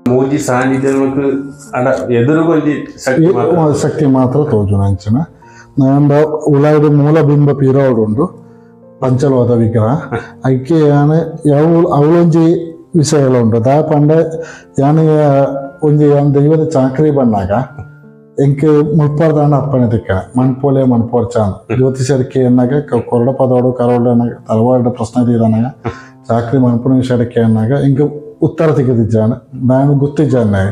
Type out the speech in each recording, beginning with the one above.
ಮೂಜಿ ಸಾನ್ನಿಧ್ಯ ಎದುರುಗೊಂಜಿ ಶಕ್ತಿ ಮಾತ್ರ ತೋಜುನ ಅಂಚಿನ ನಾಂಡ ಉಲಾಯ್ಡ್ ಮೂಲ ಬಿಂಬ ಪೀರೋಡುಂಡು ಪಂಚಲೋದ ವಿಗ್ರಹ ಐಕೆ ಯಾನೆ ಯಾವ ಅವಳೊಂಜಿ ವಿಷಯಗಳ ಉಂಟು ದಾ ಪಂಡ ಯಾನೆ ಒಂಜಿ ಯಾನ್ ದೈವದ ಚಾಕ್ರಿ ಬಣ್ಣಾಗ ಎಂಕೆ ಮುಲ್ಪಾರ್ದಾಂಡ ಅಪ್ಪಣೆ ತಿಕ್ಕ ಮಣ್ಪೋಲೆ ಮಣ್ಪೋರ್ಚಾನ್ ಜ್ಯೋತಿಷಕ್ಕೆ ಎನ್ನಾಗ ಕೊರಡ ಪದೋಡು ಕರೋಡ ಎನ್ನಾಗ ತಲವಾಡ ಪ್ರಶ್ನೆ ತೀರನಾಗ ಚಾಕ್ರಿ ಮಣ್ಪುನ ವಿಷಯಕ್ಕೆ ಎನ್ನಾಗ ಎಂಕೆ ಉತ್ತರ ತಿಕ್ಕದಿದ್ದಾನೆ ನಾನು ಗೊತ್ತಿದ್ದಾನೆ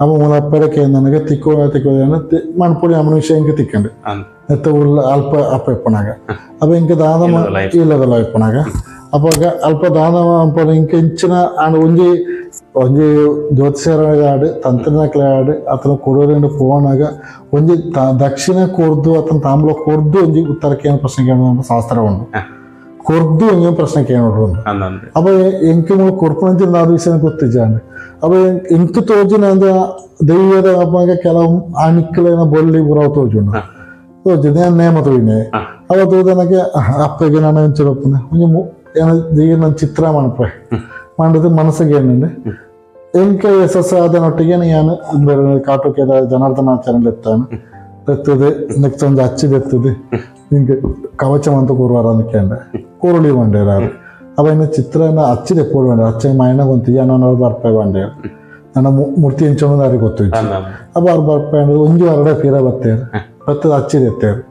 ಅಪ್ಪ ಮೂಲ ಅಪ್ಪರಕ್ಕೆ ನನಗೆ ತಿಕ್ಕೋ ತಿಕ್ಕೋ ಮಣ್ಪೋಲಿ ಅಮ್ಮನ ವಿಷಯ ಎಂಕೆ ತಿಕ್ಕಂಡು ಎತ್ತ ಉಳ್ಳ ಅಲ್ಪ ಅಪ್ಪ ಇಪ್ಪನಾಗ ಅಪ್ಪ ಇಂಕ ದಾದ ಇಲ್ಲದಲ್ಲ ಇಪ್ಪನಾಗ ಅಪ್ಪಾಗ ಅಲ್ಪ ದಾದ ಅಪ್ಪ ಇಂಕ ಇಂಚಿನ ಆಂಡ ಒಂಜಿ ಒಂಜಿ ಜ್ಯೋತಿಷರ ಆಡು ತಂತ್ರನಕ್ಲೆ ಆಡು ಅತನ ಕೊಡೋರಿಂದ ಪೋನಾಗ ಒಂಜಿ ದಕ್ಷಿಣ ಕೊರ್ದು ಅತನ ತಾಂಬೂಲ ಕೊರ್ದು ಒಂಜಿ ಉತ್ತರಕ್ಕೆ ಏನು ಪ್ರಶ್ನೆ ಕೇಳೋದು ಶಾಸ್ತ್ರ ಉಂಟು ಕೊರ್ದು ಒಂಜಿ ಪ್ರಶ್ನೆ ಕೇಳೋದು ಅಪ್ಪ ಎಂಕೆ ಮೂಲ ಕೊರ್ಪುನಂಚಿನ ದಾದ ವಿಷಯ ಗೊತ್ತಿದ್ದಾನೆ ಅಪ್ಪ ಎಂಕು ತೋಜಿನ ದೈವದ ಅಪ್ಪಾಗ ಕೆಲವು ಆಣಿಕ್ಕಲೇನ ಬೊಳ್ಳಿ ಬುರವ ತೋಜುಂಡು ತೋಜಿದೆ ನೇಮ ತೋಯಿನೆ ಅವ ತೋದನಗೆ ಅಪ್ಪಗೆ ನಾನು ಎಂಚಿರಪ್ಪನೆ ಒಂಜಿ ನನ್ನ ಚಿತ್ರ ಮಣಪೆ ಮಾಡಿದ ಮನಸ್ಸಿಗೆ ಏನಿದೆ ಎಂಕೆ ಯಶಸ್ಸು ಆದನೊಟ್ಟಿಗೆ ನಾನು ಕಾಟೋಕೆ ಜನಾರ್ದನಾಚಾರ್ಯ ಎತ್ತಾನೆ ಎತ್ತದೆ ನೆಕ್ಸ್ಟ್ ಒಂದು ಅಚ್ಚಿದೆತ್ತದೆ ಹಿಂಗೆ ಕವಚ ಅಂತ ಕೂರುವಾರ ಅಂದ್ಕೊಂಡೆ ಕೂರುಳಿ ಬಂಡೇರಾರು ಅವ ಇನ್ನು ಚಿತ್ರನ ಅಚ್ಚಿದೆ ಪೋಡು ಬಂಡೆ ಅಚ್ಚ ಮೈನ ಗೊಂತಿ ಅನ್ನೋರು ಬರ್ಪೆ ಬಂಡೇರು ನನ್ನ ಮೂರ್ತಿ ಎಂಚೋಣ ಅವ್ರಿಗೆ ಗೊತ್ತಿತ್ತು ಅಪ್ಪ ಅವ್ರು ಬರ್ಪೆ ಅಂದ್ರೆ ಒಂಜು ಹೊರಡೆ ಫೀರ ಬತ್ತೇರು ಬತ್ತದ ಅಚ್ಚಿದೆತ್ತೇರು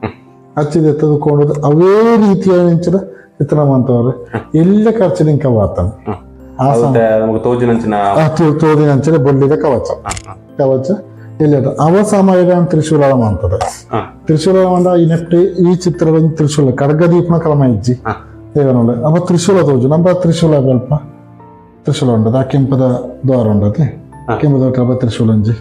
ಅಚ್ಚಿದೆತ್ತದು ಕೊಂಡು ಅವೇ ರೀತಿಯ ಎಂಚಿನ ಚಿತ್ರ ಮಂತವ್ರೆ ಎಲ್ಲ ಖರ್ಚು ನಿಂಕ ವಾತಾನೆ ತೋಜಿನಂಚಿನ ಬೊಳ್ಳಿದ ಕವಚ ಕವಚ ಇಲ್ಲ ಅವ ಸಮಯ ತ್ರಿಶೂಲ ಅಂತದೆ ತ್ರಿಶೂಲ ಮಂಡ ಈ ನೆಟ್ಟಿ ಈ ಚಿತ್ರದ ತ್ರಿಶೂಲ ಖಡ್ಗದೀಪನ ಕ್ರಮ ಇಜ್ಜಿ ದೇವನೊಳ್ಳೆ ಅಪ್ಪ ತ್ರಿಶೂಲ ತೋಜು ನಮ್ಮ ತ್ರಿಶೂಲ ಬೆಲ್ಪ ತ್ರಿಶೂಲ ಉಂಡದ ಆ ಕೆಂಪದ ದ್ವಾರ ಉಂಡತಿ ಕೆಂಪದ ಕ್ರಮ ತ್ರಿಶೂಲ ಅಂಜಿ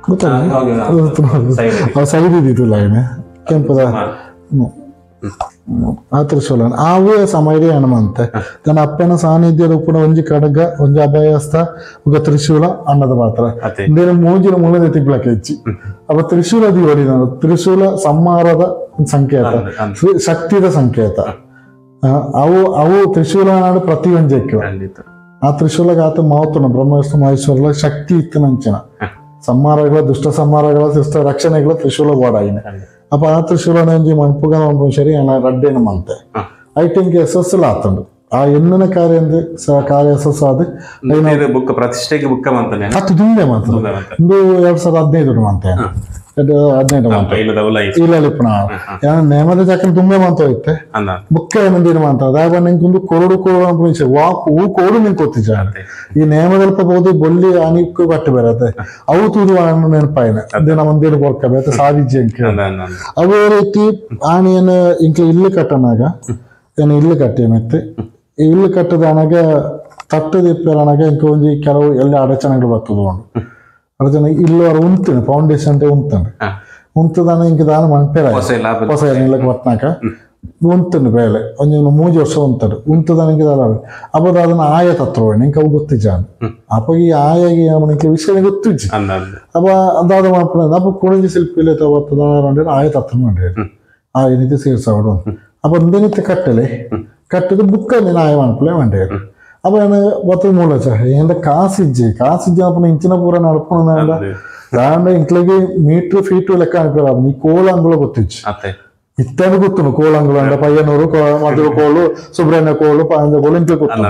ಗೊತ್ತಲ್ಲ ಸೈಡ್ ಇದ್ದಿದ್ದಿಲ್ಲ ಕೆಂಪದ ಆ ತ್ರಿಶೂಲ ಆವೇ ಸಮಯ ಹನುಮಂತೆ ತನ್ನ ಅಪ್ಪನ ಸಾನ್ನಿಧ್ಯದ ಉಪ್ಪುನ ಒಂಜಿ ಖಡ್ಗ ಒಂಜಿ ಅಭಯಸ್ತ ఒక ತ್ರಿಶೂಲ ಅನ್ನದ ಪಾತ್ರ ಇಂದೇನು ಮೂಜಿನ ಮೂಲದ ತಿಪ್ಲಕ್ಕೆ ಹೆಚ್ಚಿ ಅಪ್ಪ ತ್ರಿಶೂಲ ದಿವಳಿ ತ್ರಿಶೂಲ ಸಂಹಾರದ ಸಂಕೇತ ಶಕ್ತಿದ ಸಂಕೇತ ಅವು ಅವು ತ್ರಿಶೂಲ ನಾಡು ಪ್ರತಿಯೊಂಜಕ್ಕೆ ಆ ತ್ರಿಶೂಲಗಾತ ಮಾವತನ ಬ್ರಹ್ಮ ವಿಷ್ಣು ಮಹೇಶ್ವರಲ ಶಕ್ತಿ ಇತ್ತಿನಂಚಿನ ಸಂಹಾರಗಳ ದುಷ್ಟ ಸಂಹಾರಗಳ ದುಷ್ಟ ರಕ್ಷಣೆಗಳ ತ್ರಿಶೂಲ ಗೋಡಾಯಿನ ಅಪ್ಪ ಆ ತ್ರಿಶೂಲನ ಒಂಜಿ ಮನ್ಪುಗ ಸರಿ ರಡ್ಡೇನ ಮಂತೆ ಐಟಿಂಗ್ ಯಶಸ್ಸುಲ ಆತಂಡು ಆ ಎನ್ನನ ಕಾರ್ಯ ಕಾರ್ಯ ಯಶಸ್ಸು ಆದ ಬುಕ್ ಪ್ರತಿಷ್ಠೆಗೆ ಬುಕ್ಕ ಮಂತಾನೆ ಹತ್ತು ದುಂಡೆ ಮಂತ ಒಂದು 2015 ಮಂತೆ 15 ಮಂತೆ ಇಲ್ಲ ಇಪ್ಪಣ ನೇಮದ ಚಕ್ರ ತುಂಬೆ ಮಂತ ಹೋಯ್ತೆ ಬುಕ್ಕ ಏನಂದಿನ ಮಂತ ಅದಾಗ ನಿಂಗೊಂದು ಕೊರಡು ಕೊರಡು ವಾಕ್ ಹೂ ಕೋಡು ನಿಂಗೆ ಗೊತ್ತಿದ್ದಾನೆ ಈ ನೇಮದಲ್ಪ ಬೋದು ಬೊಳ್ಳಿ ಅನಿಕ್ಕು ಬಟ್ಟೆ ಬರತ್ತೆ ಅವು ತೂದು ನೆನಪಾಯಿನ ಅದೇ ನಮ್ಮ ಮಂದಿರ ಕೊರ್ಕಬೇಕು ಸಾಧಿಜ್ಯ ಅವೇ ರೀತಿ ಆಣಿಯನ್ನು ಇಂಕ ಇಲ್ಲು ಕಟ್ಟನಾಗ ಏನು ಇಲ್ಲು ಕಟ್ಟಿ ಮತ್ತೆ ಇಲ್ಲು ಕಟ್ಟದನಾಗ ತಟ್ಟದಿಪ್ಪನಾಗ ಇಂಕ ಒಂಜಿ ಕೆಲವು ಎಲ್ಲ ಅಡಚಣೆಗಳು ಬರ್ತದೆ ಉಂಡು ಅಡಚಣೆ ಇಲ್ಲವರ ಉಂತಾನೆ ಫೌಂಡೇಶನ್ ಉಂತಾನೆ ಉಂತದಾನ ಇಂಕ ದಾನ ಮನ್ಪೇರ ಹೊಸ ಇಲ್ಲಕ್ಕೆ ಬತ್ನಾಕ ಉಂತಂಡು ಬೇಳೆ ಒಂಜಿ 3 ವರ್ಷ ಉಂತಾಡು ಉಂತದಾನ ಇಂಕ ದಾಲ ಅಪ್ಪ ಅದನ್ನ ಆಯ ತತ್ವ ಇಂಕ ಅವು ಗೊತ್ತಿಜ್ಜಾನ ಅಪ್ಪ ಈ ಆಯಾಗಿ ಇಂಕ ವಿಷಯ ಗೊತ್ತಿಜ್ಜಿ ಅಪ್ಪ ಅದಾದ ಮಾತ್ರ ಅಪ್ಪ ಕುಣಜಿ ಶಿಲ್ಪಿಲೆ ತವತ್ತದ ಆಯ ತತ್ವ ಮಾಡಿ ಆ ಏನಿದೆ ಸೇರ್ಸಾವಡು ಅಪ್ಪ ಒಂದೇನಿತ್ತೆ ಕಟ್ಟಲೆ ಕಟ್ಟದ ಬುಕ್ಕ ನೀನು ಆಯ ಮನ್ಪಲೆ ಮಂಡೇರು ಅಪ್ಪ ಏನು ಬತ್ತ ಮೂಲ ಎಂದ ಕಾಸಿಜ್ಜಿ ಕಾಸಿಜ್ಜಿ ಅಪ್ಪ ಇಂಚಿನ ಪೂರ ನಡ್ಕೊಂಡು ದಾಂಡ ಇಂಕ್ಲಿಗೆ ಮೀಟ್ರ್ ಫೀಟು ಲೆಕ್ಕ ಅನ್ಪಿರ ನೀ ಕೋಲ ಅಂಗುಳ ಗೊತ್ತಿಜ್ಜಿ ಇತ್ತಾನು ಗೊತ್ತು ಕೋಲ ಅಂಗುಳ ಅಂಡ ಪಯ್ಯನೂರು ಮಧುರ ಕೋಲು ಸುಬ್ರಹ್ಮಣ್ಯ ಕೋಲು ಪಾಂಜ ಕೋಲು ಇಂಕ್ಲೆ ಗೊತ್ತು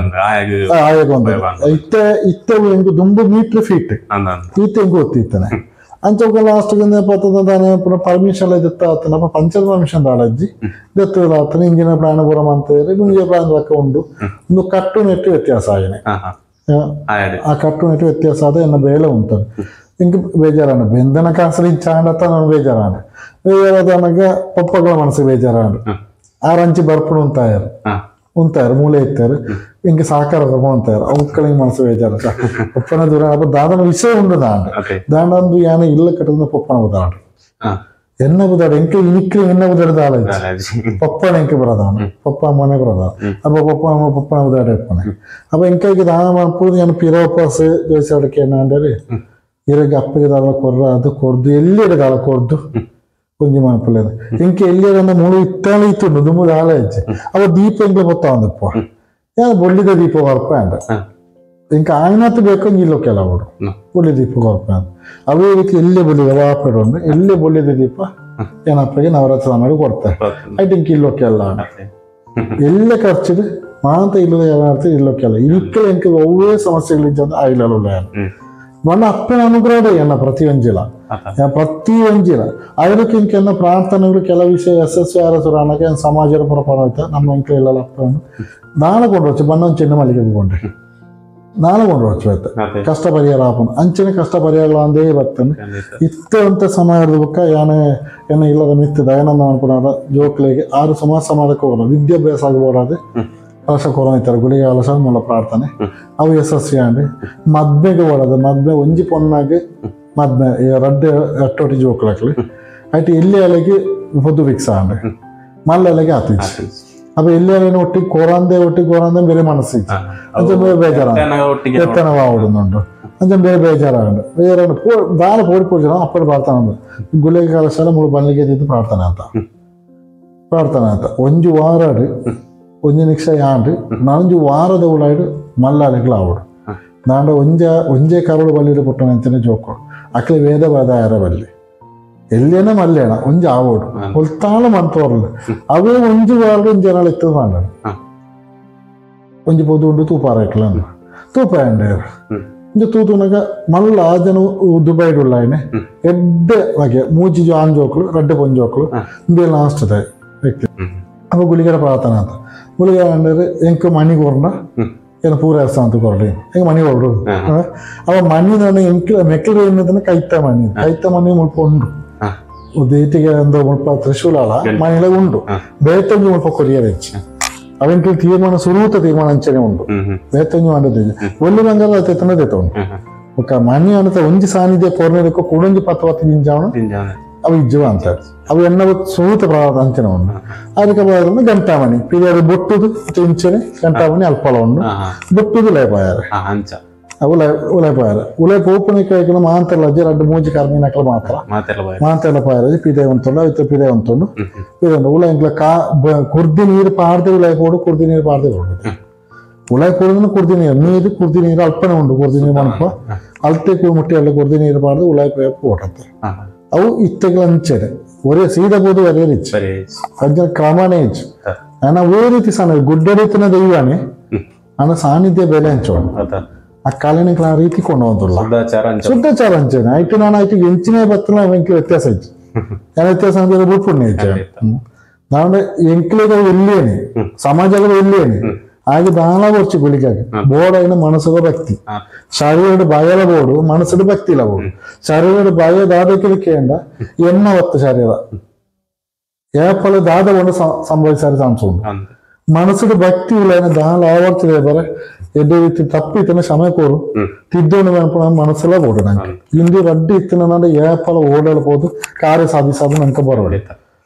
ಆಯಾಗ ಒಂದು ಇತ್ತ ಇತ್ತ ಎಂಗು ದುಂಬು ಮೀಟ್ರ್ ಫೀಟ್ ಈತ ಹೆಂಗು ಗೊತ್ತಿತ್ತಾನೆ ಅಂಚ ಲಾಸ್ಟ್ ಪತ್ತದಾನೆ ಪರ್ಮಿಷನ್ ದತ್ತ ಆತನ ಪಂಚಾಯತ್ ಪರ್ಮಿಷನ್ ದಾಳಜ್ಜಿ ದತ್ತ ಆತನ ಇಂಜಿನ ಪ್ರಾಣಪುರಂ ಅಂತ ಹೇಳಿ ಮುಂಜೆ ಪ್ರಾಣ ಲೆಕ್ಕ ಉಂಡು ಒಂದು ಕಟ್ಟು ನೆಟ್ಟು ವ್ಯತ್ಯಾಸ ಆಗಿದೆ ಆ ಕಟ್ಟು ನೆಟ್ಟು ವ್ಯತ್ಯಾಸ ಆದ ಎನ್ನ ಬೇಳೆ ಉಂಟು ಇಂಕ ಬೇಜಾರಾನ ಬೆಂದನ ಕಾಸಲು ಇಂಚಾಂಡತ್ತ ನಾನು ಬೇಜಾರಾನ ಬೇಜಾರಾದನಗ ಪಪ್ಪಗಳ ಮನಸ್ಸು ಬೇಜಾರಾನ ಆರಂಚಿ ಬರ್ಪುಣ ಉಂತಾಯರು ಉಂತಾರು ಮೂಲೆ ಇತ್ತಾರೆ ಇಂಕ ಸಾಕಾರ ಅಂತಾರೆ ಅವುಗಳಿಗೆ ಮನಸ್ಸು ಬೇಜಾರ ಪಪ್ಪನ ದೂರ ಅಪ್ಪ ದಾದನ ವಿಷಯ ಉಂಡು ದಾಂಡ ದಾಂಡ ಅಂದು ಯಾನ ಇಲ್ಲ ಕಟ್ಟದ ಪಪ್ಪನ ಉದಾಂಡ ಎನ್ನ ಬುದಾಡ ಎಂಕ ಇನಿಕ್ರೆ ಎನ್ನ ಬುದಾಡ ದಾಳ ಪಪ್ಪನ ಎಂಕ ಬರದಾನ ಪಪ್ಪ ಅಮ್ಮನೆ ಬರದ ಅಪ್ಪ ಪಪ್ಪ ಅಮ್ಮ ಪಪ್ಪನ ಬುದಾಡ ಇಪ್ಪನೆ ಅಪ್ಪ ಎಂಕೈಗೆ ದಾನ ಮಾಡ್ಬೋದು ಏನು ಪಿರೋಪಾಸ್ ಜೋಯಿಸಾಡಕ್ಕೆ ಏನಾಂಡರಿ ಇರಗೆ ಅಪ್ಪಗೆ ದಾಳ ಕೊರ್ರ ಅದು ಕೊರ್ದು ಎಲ್ಲಿ ದಾಳ ಕೊರ್ದು ಕೊಂಜಿ ಮನಪುలేదు ಇಂಕ ಎಲ್ಲಿ ಮೂಳು ಇತ್ತಾಳೆ ಇತ್ತುಂಡು ದುಂಬು ದಾಳ ಇಜ್ಜಿ ಅವ ದೀಪ ಎಂಕ್ಲೆ ಬೊತ್ತ ಒಂದಪ್ಪ ಯಾರು ಬೊಳ್ಳಿದ ದೀಪ ಕೊರಪ ಅಂಡ ಇಂಕ ಆಯ್ನಾತ್ ಬೇಕು ಇಲ್ಲೊಕ್ಕೆಲ್ಲ ಅವಡು ಬೊಳ್ಳಿ ದೀಪ ಕೊರಪ ಅಂತ ಅವೇ ರೀತಿ ಎಲ್ಲೇ ಬೊಳ್ಳಿದ ವಾಪೆಡು ಉಂಡು ಎಲ್ಲೇ ಬೊಳ್ಳಿದ ದೀಪ ಏನಪ್ಪಗೆ ನವರಾತ್ರಿ ಸಮಯ ಕೊಡ್ತಾರೆ I think ಇಲ್ಲೊಕ್ಕೆಲ್ಲ ಎಲ್ಲ ಖರ್ಚಿದು ಮಾಂತ ಇಲ್ಲದ ಏನಾರ್ತಿ ಇಲ್ಲೊಕ್ಕೆಲ್ಲ ಇಕ್ಕಲ ಇಂಕ ಒವ್ವೇ ಸಮಸ್ಯೆಗಳಿದ್ದ ಆಯ್ಲಲ್ಲ ಮಣ್ಣ ಅಪ್ಪನ ಅನುಗ್ರಹ ಎನ್ನ ಪ್ರತಿಯೊಂಜಿಲ ಪ್ರತಿಯೊಂಜಿಲ ಅದಕ್ಕೆ ಇಂಕೆನ್ನ ಪ್ರಾರ್ಥನೆಗಳು ಕೆಲ ವಿಷಯ ಯಶಸ್ವಿ ಆರ ಸುರಾಣಕ್ಕೆ ಸಮಾಜದ ಪುರಪಾಣ ನಮ್ಮ ಇಂಕ ಇಲ್ಲ ಅಪ್ಪನ ನಾಳೆ ಕೊಂಡು వచ్చి ಬಣ್ಣ ಚೆನ್ನ ಮಲ್ಲಿಗೆ ಕೊಂಡೆ ನಾಳೆ ಕೊಂಡು వచ్చి ಕಷ್ಟ ಪರಿಹಾರ ಆಪನ ಅಂಚನೆ ಕಷ್ಟ ಪರಿಹಾರ ಅಂದೇ ಬರ್ತಾನೆ ಇತ್ತಂತ ಸಮಯದ ಬುಕ್ಕ ಯಾನೆ ಏನ ಇಲ್ಲದ ಮಿತ್ತು ದಯಾನಂದ ಅನ್ಪುನಾರ ಜೋಕ್ಲಿಗೆ ಆರು ಸಮಾಜ ಸಮಾಜಕ್ಕೆ ಹೋಗೋಣ ವಿದ್ಯಾಭ್ಯಾಸ ಆಗಬೋರಾದೆ ಕಲಶ ಕೊರೋನ ಇತ್ತಾರೆ ಗುಳಿಗೆ ಕಲಶ ಮೂಲ ಪ್ರಾರ್ಥನೆ ಅವು ಯಶಸ್ವಿ ಅಂಡಿ ಮದ್ಮೆಗೆ ಓಡೋದು ಮದ್ಮೆ ಒಂಜಿ ಪೊನ್ನಾಗಿ ಮದ್ಮೆ ರಡ್ಡೆ ಅಟ್ಟೊಟ್ಟಿ ಜೋಕ್ಲಾಕ್ಲಿ ಆಯ್ತು ಎಲ್ಲಿ ಅಲೆಗೆ ಹೊದ್ದು ಫಿಕ್ಸ್ ಆಂಡೆ ಮಲ್ಲ ಅಲೆಗೆ ಆತಿచ్చు ಅಪ್ಪ ಎಲ್ಲಿ ಅಲೆನ ಒಟ್ಟಿಗೆ ಕೊರಂದೆ ಒಟ್ಟಿಗೆ ಕೊರಂದೆ ಬೇರೆ ಮನಸ್ಸಿತ್ತು ಅಂಚ ಬೇರೆ ಬೇಜಾರ ಎತ್ತನವ ಓಡುന്നുಂಟು ಅಂಚ ಬೇರೆ ಬೇಜಾರಾಗಂಡು ಬೇಜಾರಾಗಂಡು ಪೋ ದಾರ ಪೋಡಿ ಪೋಡಿ ಅಪ್ಪಡೆ ಪ್ರಾರ್ಥನೆ ಗುಳಿಗೆ ಕಲಶ ಮೂಳು ಬನ್ನಿಗೆ ತಿದ್ದು ಪ್ರಾರ್ಥನೆ ಅಂತ ಪ್ರಾರ್ಥನೆ ಅಂತ ಒಂಜು ವಾರಾಡು ಒಂಜಿ ನಿಕ್ಷ ಯಾಂಡು ನಾನೊಂಜಿ ವಾರದ ಉಳಾಯ್ಡು ಮಲ್ಲಾಲೆಗಳು ಆವಡು ನಾಂಡ ಒಂಜ ಒಂಜೇ ಕರುಳು ಬಲ್ಲಿಡು ಪುಟ್ಟಣ ಅಂಚನೆ ಜೋಕು ಅಕ್ಲೆ ವೇದ ಬಾದಾಯರ ಬಲ್ಲಿ ಎಲ್ಲೇನ ಮಲ್ಲೇಣ ಒಂಜಿ ಆವೋಡು ಒಲ್ತಾಳ ಮಂತೋರ್ಲು ಅವೇ ಒಂಜಿ ವಾರಡು ಒಂಜಿ ಜನ ಇತ್ತದ ಮಾಡ ಒಂಜಿ ಪೊದು ಉಂಡು ತೂಪಾರ ಇಕ್ಲ ತೂಪ ಅಂಡೇರು ಇಂಚ ತೂತುನಗ ಮಲ್ಲ ಆ ಜನ ದುಬೈಡ್ ಉಳ್ಳಾಯ್ನೆ ಎಡ್ಡೆ ಬಗೆ ಮೂಜಿ ಆನ್ ಜೋಕ್ಲು ರಡ್ಡೆ ಪೊಂಜೋಕ್ಲು ಇಂದೇ ಲಾಸ್ಟ್ ವ್ಯಕ್ತಿ ಅಪ್ಪ ಗುಳಿಗರ ಪ್ರಾರ್ಥನೆ ಅಂತ ಗುಳಿಗರ ಅಂದರೆ ಎಂಕ ಮಣಿ ಕೊರ್ನ ಏನ ಪೂರ ಅಂತ ಕೊರಡಿ ಎಂಕ ಮಣಿ ಕೊರಡು ಅವ ಮಣಿ ನಾನು ಎಂಕ ಮೆಕ್ಕಲು ಎನ್ನದನ್ನ ಕೈತ ಮಣಿ ಕೈತ ಮಣಿ ಮುಲ್ಪ ಉಂಡು ದೇಟಿಗೆ ಅಂದ ಮುಲ್ಪ ತ್ರಿಶೂಲಾಲ ಮಣಿಲ ಉಂಡು ಬೇತಂಜಿ ಮುಲ್ಪ ಕೊರಿಯರ್ ಹೆಚ್ಚು ಅವೆಂಕ ತೀರ್ಮಾನ ಸುರೂತ ತೀರ್ಮಾನ ಅಂಚನೆ ಉಂಡು ಬೇತಂಜಿ ಮಾಡಿದ್ದು ಒಳ್ಳೆ ಬಂಗಾರ ತೆತ್ತನ ತೆತ್ತ ಉಂಡು ಒಕ್ಕ ಮಣಿ ಅನತ ಒಂಜಿ ಸಾನ್ನಿಧ್ಯ ಕೊರ್ನದಕ್ಕೂ ಕುಡೊಂಜಿ ಪತ್ತು ಪತ್ತು ಜಿಂಜಾವಣ ಅವು ಇಜ್ಜುವ ಅಂತ ಅವು ಎನ್ನ ಸೂತ ಪ್ರಾರಂಭ ಅಂಚನೆ ಉಂಡು ಅದಕ್ಕೆ ಬರೋದು ಗಂಟಾಮಣಿ ಪಿರಿಯರು ಬೊಟ್ಟುದು ಇಂಚನೆ ಗಂಟಾಮಣಿ ಅಲ್ಪಲ ಉಂಡು ಬೊಟ್ಟುದು ಲಯಪಾಯಾರೆ ಅವು ಉಲಯಪಾಯಾರೆ ಉಲಯ ಪೋಪುನಿ ಕೈಗಳು ಮಾಂತಲ್ಲ ಅಜ್ಜಿ ರಡ್ಡು ಮೂಜಿ ಕರ್ಮಿನಕಲು ಮಾತ್ರ ಮಾಂತೆಲ್ಲ ಪಾಯರಜಿ ಪಿದೆ ಉಂಟುಂಡು ಅವಿತ ಪಿದೆ ಉಂಟುಂಡು ಪಿದೆ ಉಂಡು ಉಲಯ ಇಂಕ್ಲ ಕಾ ಕುರ್ದಿ ನೀರು ಪಾಡ್ದೆ ಉಲಯ ಪೋಡು ಕುರ್ದಿ ನೀರು ಪಾಡ್ದೆ ಕೊಡುದು ಉಲಯ ಪೋಡುದು ಕುರ್ದಿ ನೀರು ನೀರು ಕುರ್ದಿ ನೀರು ಅಲ್ಪನೆ ಉಂಡು ಕುರ್ದಿ ನೀರು ಮಣಪ ಅಲ್ತೆ ಮುಟ್ಟಿ ಅಲ್ಲ ಕುರ್ದಿ ನೀರು ಪಾಡ್ದು ಉಲಯ ಪೋಟತ್ತೆ ಅವು ಇತ್ತೆಗಳ ಅಂಚೆನೆ ಒರೇ ಸೀದಾ ಬೋದು ಒರೇ ರಿಚ್ ಅಜ್ಜನ ಕ್ರಮನೇ ಹೆಚ್ಚು ನಾನು ಒರೇ ರೀತಿ ಸಣ್ಣ ಗುಡ್ಡಡಿತನ ದೈವಾನೆ ನನ್ನ ಸಾನ್ನಿಧ್ಯ ಬೆಲೆ ಹಂಚೋಣ ಆ ಕಾಲಿನ ಆ ರೀತಿ ಕೊಂಡು ಹೋದಿಲ್ಲ ಶುದ್ಧಾಚಾರ ಅಂಚೆನೆ ಆಯ್ತು ನಾನು ಆಯ್ತು ಎಂಚಿನೇ ಬತ್ತಲ ಎಂಕ್ಲೆ ವ್ಯತ್ಯಾಸ ಹೆಚ್ಚು ಏನ ವ್ಯತ್ಯಾಸ ಅಂದ್ರೆ ಬುಡ್ಪುಣ್ಯ ಹೆಚ್ಚು ನಾನು ಎಂಕ್ಲೆಗ ಎಲ್ಲಿಯೇನೆ ಸಮಾಜದ ಎಲ್ಲಿಯೇನೆ ಹಾಗೆ ದಾನ ಬರ್ಚಿ ಗುಳಿಗಾಗಿ ಬೋರ್ಡ್ ಮನಸ್ಸದ ಭಕ್ತಿ ಶರೀರದ ಭಯಲ ಬೋರ್ಡು ಮನಸ್ಸದ ಭಕ್ತಿ ಇಲ್ಲ ಬೋರ್ಡು ಶರೀರದ ಭಯ ದಾದಕ್ಕೆ ಕೇಂದ್ರ ಎನ್ನ ಒತ್ತು ಶರೀರ ಏಪಲ ದಾದ ಒಂದು ಸಂಭವಿಸಾರಿ ಚಾನ್ಸ್ ಉಂಟು ಮನಸ್ಸದ ಭಕ್ತಿ ಇಲ್ಲ ದಾನ ಆವರ್ತದೆ ಬರ ಎಡ್ಡೆ ರೀತಿ ತಪ್ಪು ಇತ್ತನ ಸಮಯ ಕೋರು ತಿದ್ದೋಣ ಮನಸ್ಸೆಲ್ಲ ಬೋರ್ಡು ನಂಗೆ ಇಂದು ರಡ್ಡು ಇತ್ತನ ಏಪಲ ಓಡಾಡ್ಬೋದು ಕಾರ್ಯ ಸಾಧಿಸೋದು ನಂಗೆ ಬರೋಡಿ